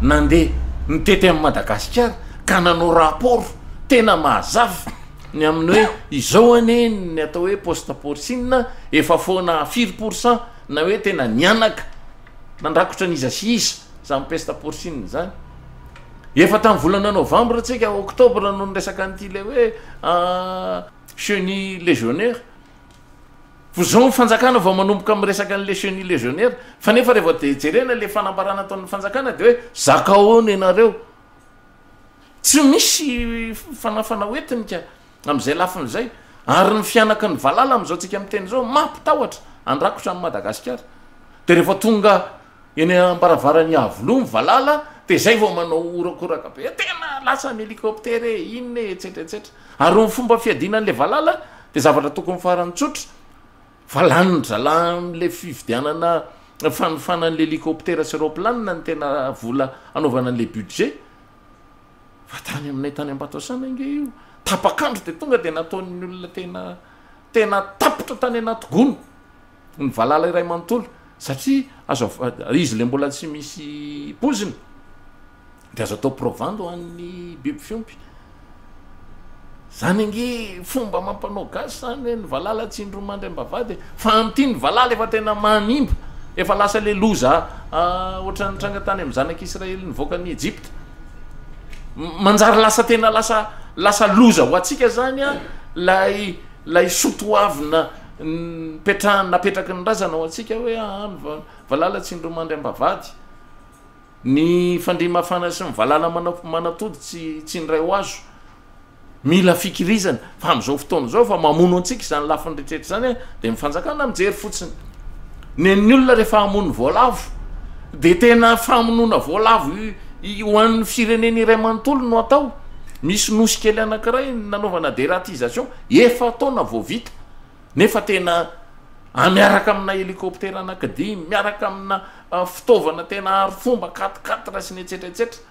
nandeha nitety amin'i Madagasikara ka nanao rapport tena mahazava ny amin'ny hoe izao anie ny atao hoe peste porcine efa foana firy pourcent na hoe tena nianaka nandrakotra an'iza sy iza? zany peste porcine zany. Efa tamin'ny volana novambra tsika, octobre no niresaka an'ity le hoe chenille légionnaire. Fa zao ny fanjakana vao manomboka miresaka an'le chenille légionnaire, fa nefa rehefa de jerena le fanambarana ataon'ny fanjakana de hoe zakao eo nenareo. Tsy misy fanafana hoentiny ka amin'izay lafiny izay. Ary ny fihanaky ny valala amin'izao tsika miteny izao mampitahotra handrakotra an'i Madagasikara. De rehefa tonga eny ambaravaran'i Iavoloha ny valala de zay vao manao horakoraka be, tena lasa ny hélicoptère e, inona e, etsetra etsetra. Ary ny fomba fiadiana an'le valala de zavatra tokony farany tsotra, fa lanin-dry zalahy amin'le fividianana fanofana an'le hélicoptère sy raoplanina ny tena vola hanaovana an'le budget. Fa tany aminay tany Ambatoasana ange io, tapak'andro de tonga de nataon'ny olona tena tena tapitra tany anaty gony ny valala iray manontolo, satria azo av-, izy le mbola tsy misy poziny de azo atao provandy ho an'ny biby fiompy. Zany ange fomba amam-panao gasy zany hoe ny valala tsy indroa mandry am-bavahady e! Fa amin'ity ny valala efa tena manimba, efa lasa le loza ohatran'ny nitranga tany amin'ny zanak'Israely nivoaka an'i Egypta. Manjary lasa tena lasa lasa loza ho antsika zany an lay lay soatoavina nipetrahany napetraky ny razana ho antsika hoe aa ny valala tsy indroa mandry am-bavahady. Ny fandriamafana sy ny valala manatody tsy tsy indray ho azo. Mila fikirizana fa amin'izao fotoana izao efa mamono antsika izany lafiny rehetra izany a, dia ny fanjakana mijery fotsiny. Nen'ny olona rehefa hamono voalavo dia tena famonoana voalavo ho an'ny firenena iray manontolo no atao. Misy nosy kely anankiray nanaovana dératisation, efa-taona vao vita. Nefa tena miaraka amina hélicoptère anankidimy, miaraka amina fitaovana tena arifomba, quatre quatre sy ny etsetra etsetra.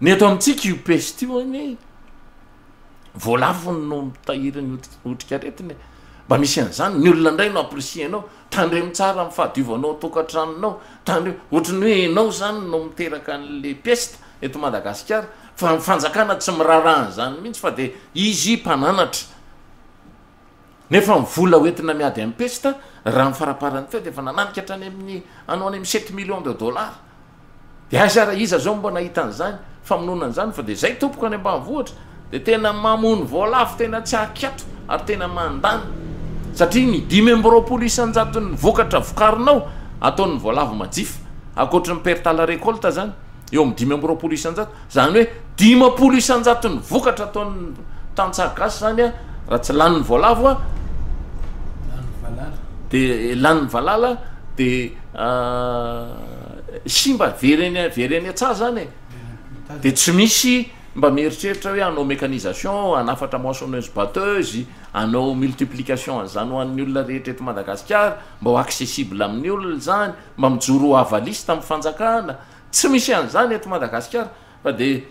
Ny eto amintsika io peste io anie voalavo no mitahiry ny otrikaretina e. Mba misy an'izany, ny olona indray no ampirisihanao, tandremo tsara amin'ny fahadiovanao tokantranonao, tandremo, ohatran'ny hoe ianao izany no miteraka an'le peste eto Madagasikara, fa ny fanjakana tsy miraharaha an'izany mihitsy fa dia izy mpananatra. Nefa ny vola ho entina miady amin'ny pesta, raha ny faraparany teo dia efa nananika hatrany amin'ny any ho any amin'ny sept millions de dollars. Dia aiza ary iza zao mba nahita an'izany famonoana an'izany fa dia zay tompoko any ambanivohitra dia tena mamono voalavo tena tsy ahakiato ary tena mandany satria ny 25 isan-jaton'ny vokatra vokarinao ataon'ny voalavo majifa ankoatry ny perte à la récolte zany. eo amin'ny 25%, izany hoe 50 isan-jaton'ny vokatra ataon'ny tantsaha gasy izany an, raha tsy lanin'ny voalavo an, de lanin'ny valala de simba, very eny very eny an-tsaha zany e, de tsy misy mba mieritreritra hoe hanao mécanisation, hanafatra moissonneuse batteuse, hanao multiplication an'izany ho an'ny olona rehetra eto Madagasikara, mba ho accessible amin'ny olona izany, mba mijoro ho avaliste amin'ny fanjakana, Tsy misy an'izany eto Madagasikara fa dia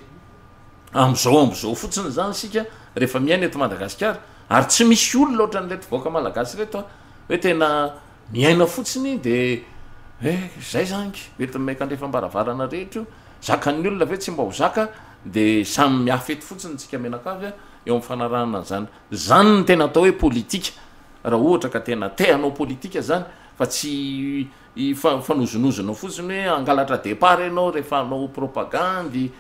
amin'izao amin'izao fotsiny izany isika rehefa miaina eto Madagasikara ary tsy misy olona ohatran'ireto vahoaka malagasy ireto a, hoe tena miaina fotsiny dia hoe zay zany ka, mety miankandrefam-baravarana rehetra io, zakan'ny olona ve tsy mba ho zaka dia samy miafy eto fotsiny tsika mianakavy a, eo amin'ny fanarahana an'izany. Izany no tena atao hoe politika raha ohatra ka tena te hanao politika zany fa tsy Hifanozonozona fotsiny hoe hangalatra départ ianao rehefa hanao propagandy,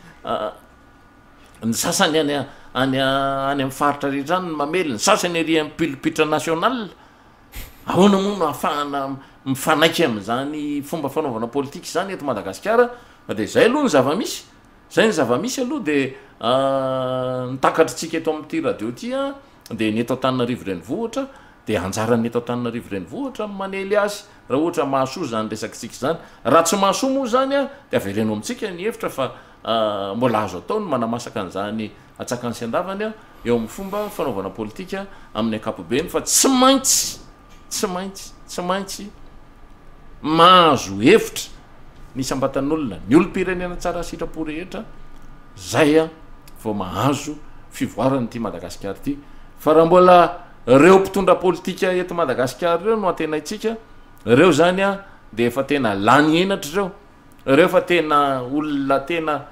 ny sasany any any any amin'ny faritra rehetra any no mamely, ny sasany ery amin'ny pulpitre national. Ahoana moa no ahafahana mifanaiky amin'izany fomba fanaovana politika izany eto Madagasikara? Fa dia izay aloha ny zava-misy, izay ny zava-misy aloha dia ny takatritsika eto amin'ity radio ity an, dia ny eto Antananarivo renivohitra dia anjaran'ny eto Antananarivo renivohitra ny manely azy raha ohatra mahasoa izany resakitsika izany. Raha tsy mahasoa moa izany dia avereno amintsika ny hevitra fa mbola azo atao ny manamasaka an'izany atsakany sy andavany eo amin'ny fomba fanaovana politika amin'ny ankapobeny fa tsy maintsy tsy maintsy tsy maintsy mahazo hevitra ny isam-batan'olona, ny olom-pirenena tsara sitrapo rehetra zay vao mahazo fivoarana ity Madagasikara ity fa raha mbola reo mpitondra politika eto Madagasikara reo no antenaintsika, reo zany a de efa tena lany henatra reo, reo efa tena olona tena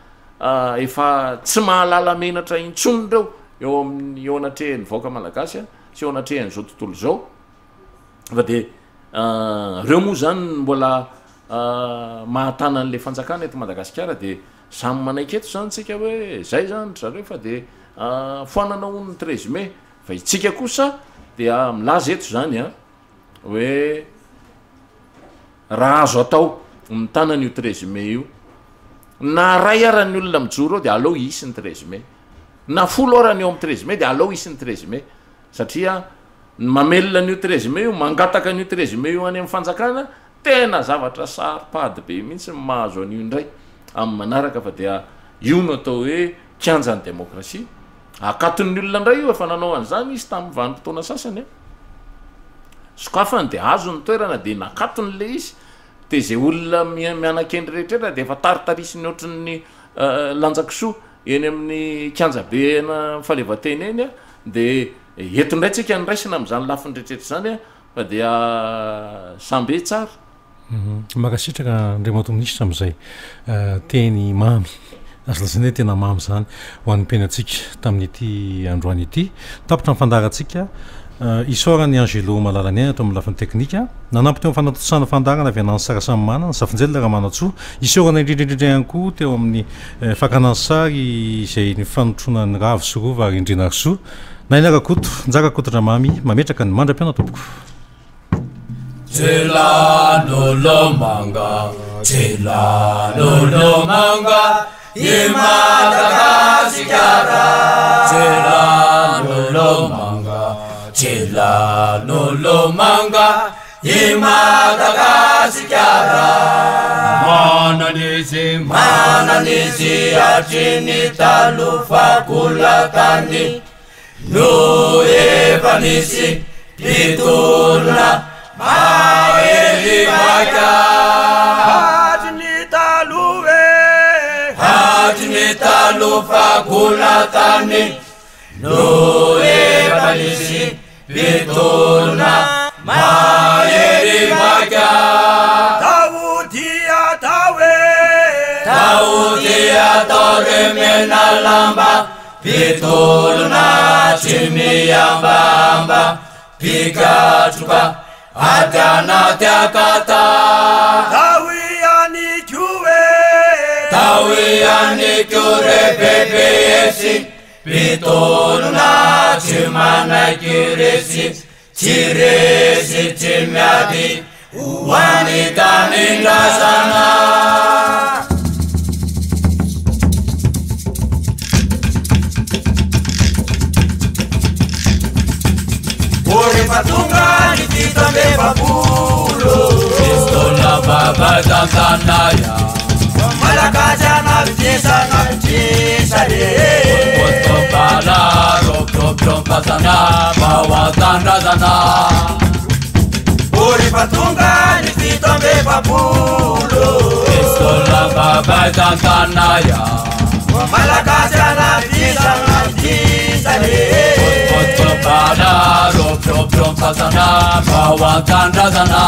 efa tsy mahalala menatra intsony reo eo amin'ny eo anatrehan'ny vahoaka malagasy a sy eo anatrehan'izao tontolo izao fa de reo moa zany mbola. mahatana an'ilay fanjakana eto Madagasikara dia samy manaiky eto izany tsika hoe zay izany ry zareo fa dia foanana hono ny treize mai fa itsika kosa dia milaza eto izany an hoe raha azo atao ny mitana an'io treize mai io na ray ara ny olona mijoro eo dia aleo hisy ny treize mai na folo ara ny eo amin'ny treize mai dia aleo hisy ny treize mai satria ny mamelona an'io treize mai io, mangataka an'io treize mai io any amin'ny fanjakana, tena zavatra saro-pady be mihitsy ny mahazo an'io indray amin'ny manaraka fa dia io no atao hoe kianjan'ny demokrasia. Akaton'ny olona indray io, efa nanao an'izany izy tamin'ny vanim-potoana sasany an. Sokafany dia azo ny toerana dia nakatony ilay izy, dia izay olona miana-kendry rehetra dia efa taritarisiny ohatran'ny lanja-kisoa eny amin'ny kianjabe eny Fahaleovantena eny dia eto indray tsika no raisina amin'izany lafiny rehetra izany fa dia sambe tsara. Mankasitraka Andriamatoa Minisitra amin'izay teny mamy, azo lazaina hoe tena mamy izany ho an'ny mpiainantsika tamin'ity androany ity. Tapitra ny fandaharantsika. Isaorana i Angelo Malalaniaina teo amin'ny lafiny teknika. Nanampy teo amin'ny fanatontosana fandaharana avy any Sarasamanana, Zafinjelina Ramanantsoa. Isaorana indrindra indrindra ihany koa teo amin'ny fakana ny sary izay nifanotronan'i Ravo sy Rova ary Ndrinarisoa. Naina Rakoto, Njaka Kotondramamy, mametraka ny mandra-pihaona tompoko. Jelalolomanga, Jelalolomanga, i Madagasikara. Jelalolomanga, Jelalolomanga, i Madagasikara. Manana izy, manana izy hatry ny taloha fahagola tany. No efa nisy mpitolona mahery vaika. Hatry ny taloha e. Hatry ny taloha fahagola tany no efa nisy mpitolona mahery vaika. Tao dia tao e. Tao dia tao ry Menalamba. Mpitolona tsy mihambahamba, mpikatroka ady anaty akata. Tao ihany koa e. Tao ihany koa re BBS, mpitolona tsy manaiky resy. Tsy resy tsy miady ho an'ny tanindrazana. O rehefa tonga ny 47. Pistola baba tantanaya. Malagasy anavitrisa anavitrisa re. Koto bala roproprompazana bawatanrazana. O rehefa tonga ny 47. Pistola baba tantanaya. Malagasy anavitrisa anavitrisa re. Koto bala roproprompazana bawatanrazana.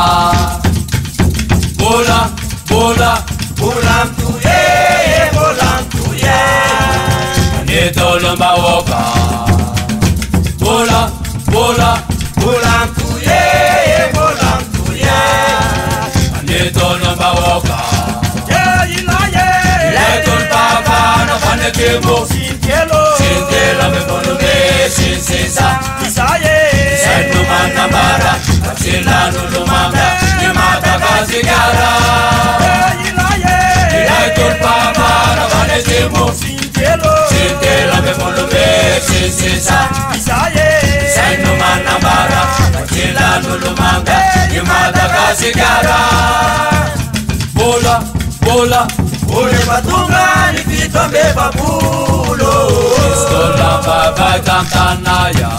Bola bola bola mitohy e, bola mitohy e. Ny tolom-bahoaka. Bola bola bola mitohy e, bola mitohy e. Ny tolom-bahoaka. E ilay e. Ilay tolom-pahafahana fa ny atsimo. Sintelo. Sintelo amin'ny volobe sy ny sisa. Izay e. Izay no manambara fa tsy lan'olomanga ny Madagasikara. E ilay e. Ilay tolom-pahafahana fa ny atsimo. Sintelo. Sintelo amin'ny volobe sy ny sisa. Izay e. Izay no manambara fa tsy lan'olomanga ny Madagasikara. Bola bola bola rehefa tonga ny 47. Pistola baba tantanaya.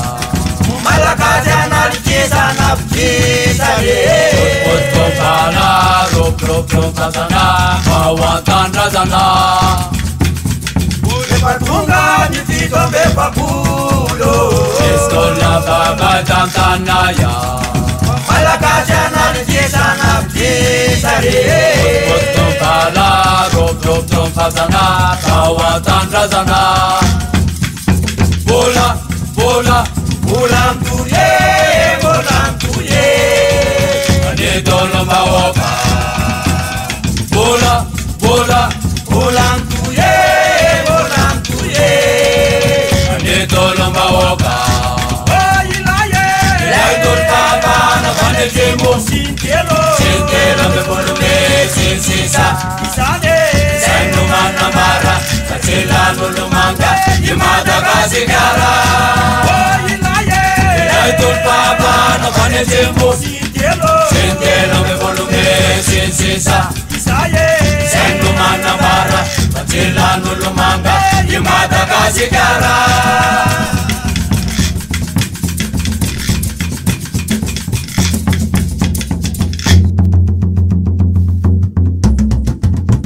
Malagasy analitrisa anavitrisa re. Koto bala roproprompazana bawatanrazana. Rehefa tonga ny 47. Pistola baba tantanaya. Malagasy analitrisa anavitrisa re. Koto bala roproprompazana bawatanrazana. Bola bola bola mitohy e, bola mitohy e. Ny tolom-bahoaka. atsimo Sy 23 mey sy ny sisa Izay no manambara fa tsy lan'olomanga i Madagasikara. Ilay tolom-pahafahana avy any atsimo Sy 13 mey sy ny sisa Izay no manambara fa tsy lan'olomanga i Madagasikara.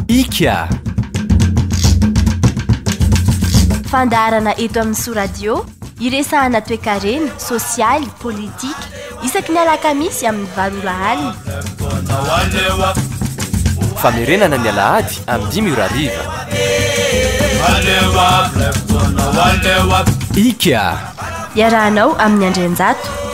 Ika. Fandaharana eto amin'ny Soa Radio, iresahana toekarena, sosialy, politika, isaky ny alakamisy amin'ny valo ora alina. Famerenana ny alahady amin'ny dimy ora hariva. Ika. Iarahanao amin'ny Andrianjato.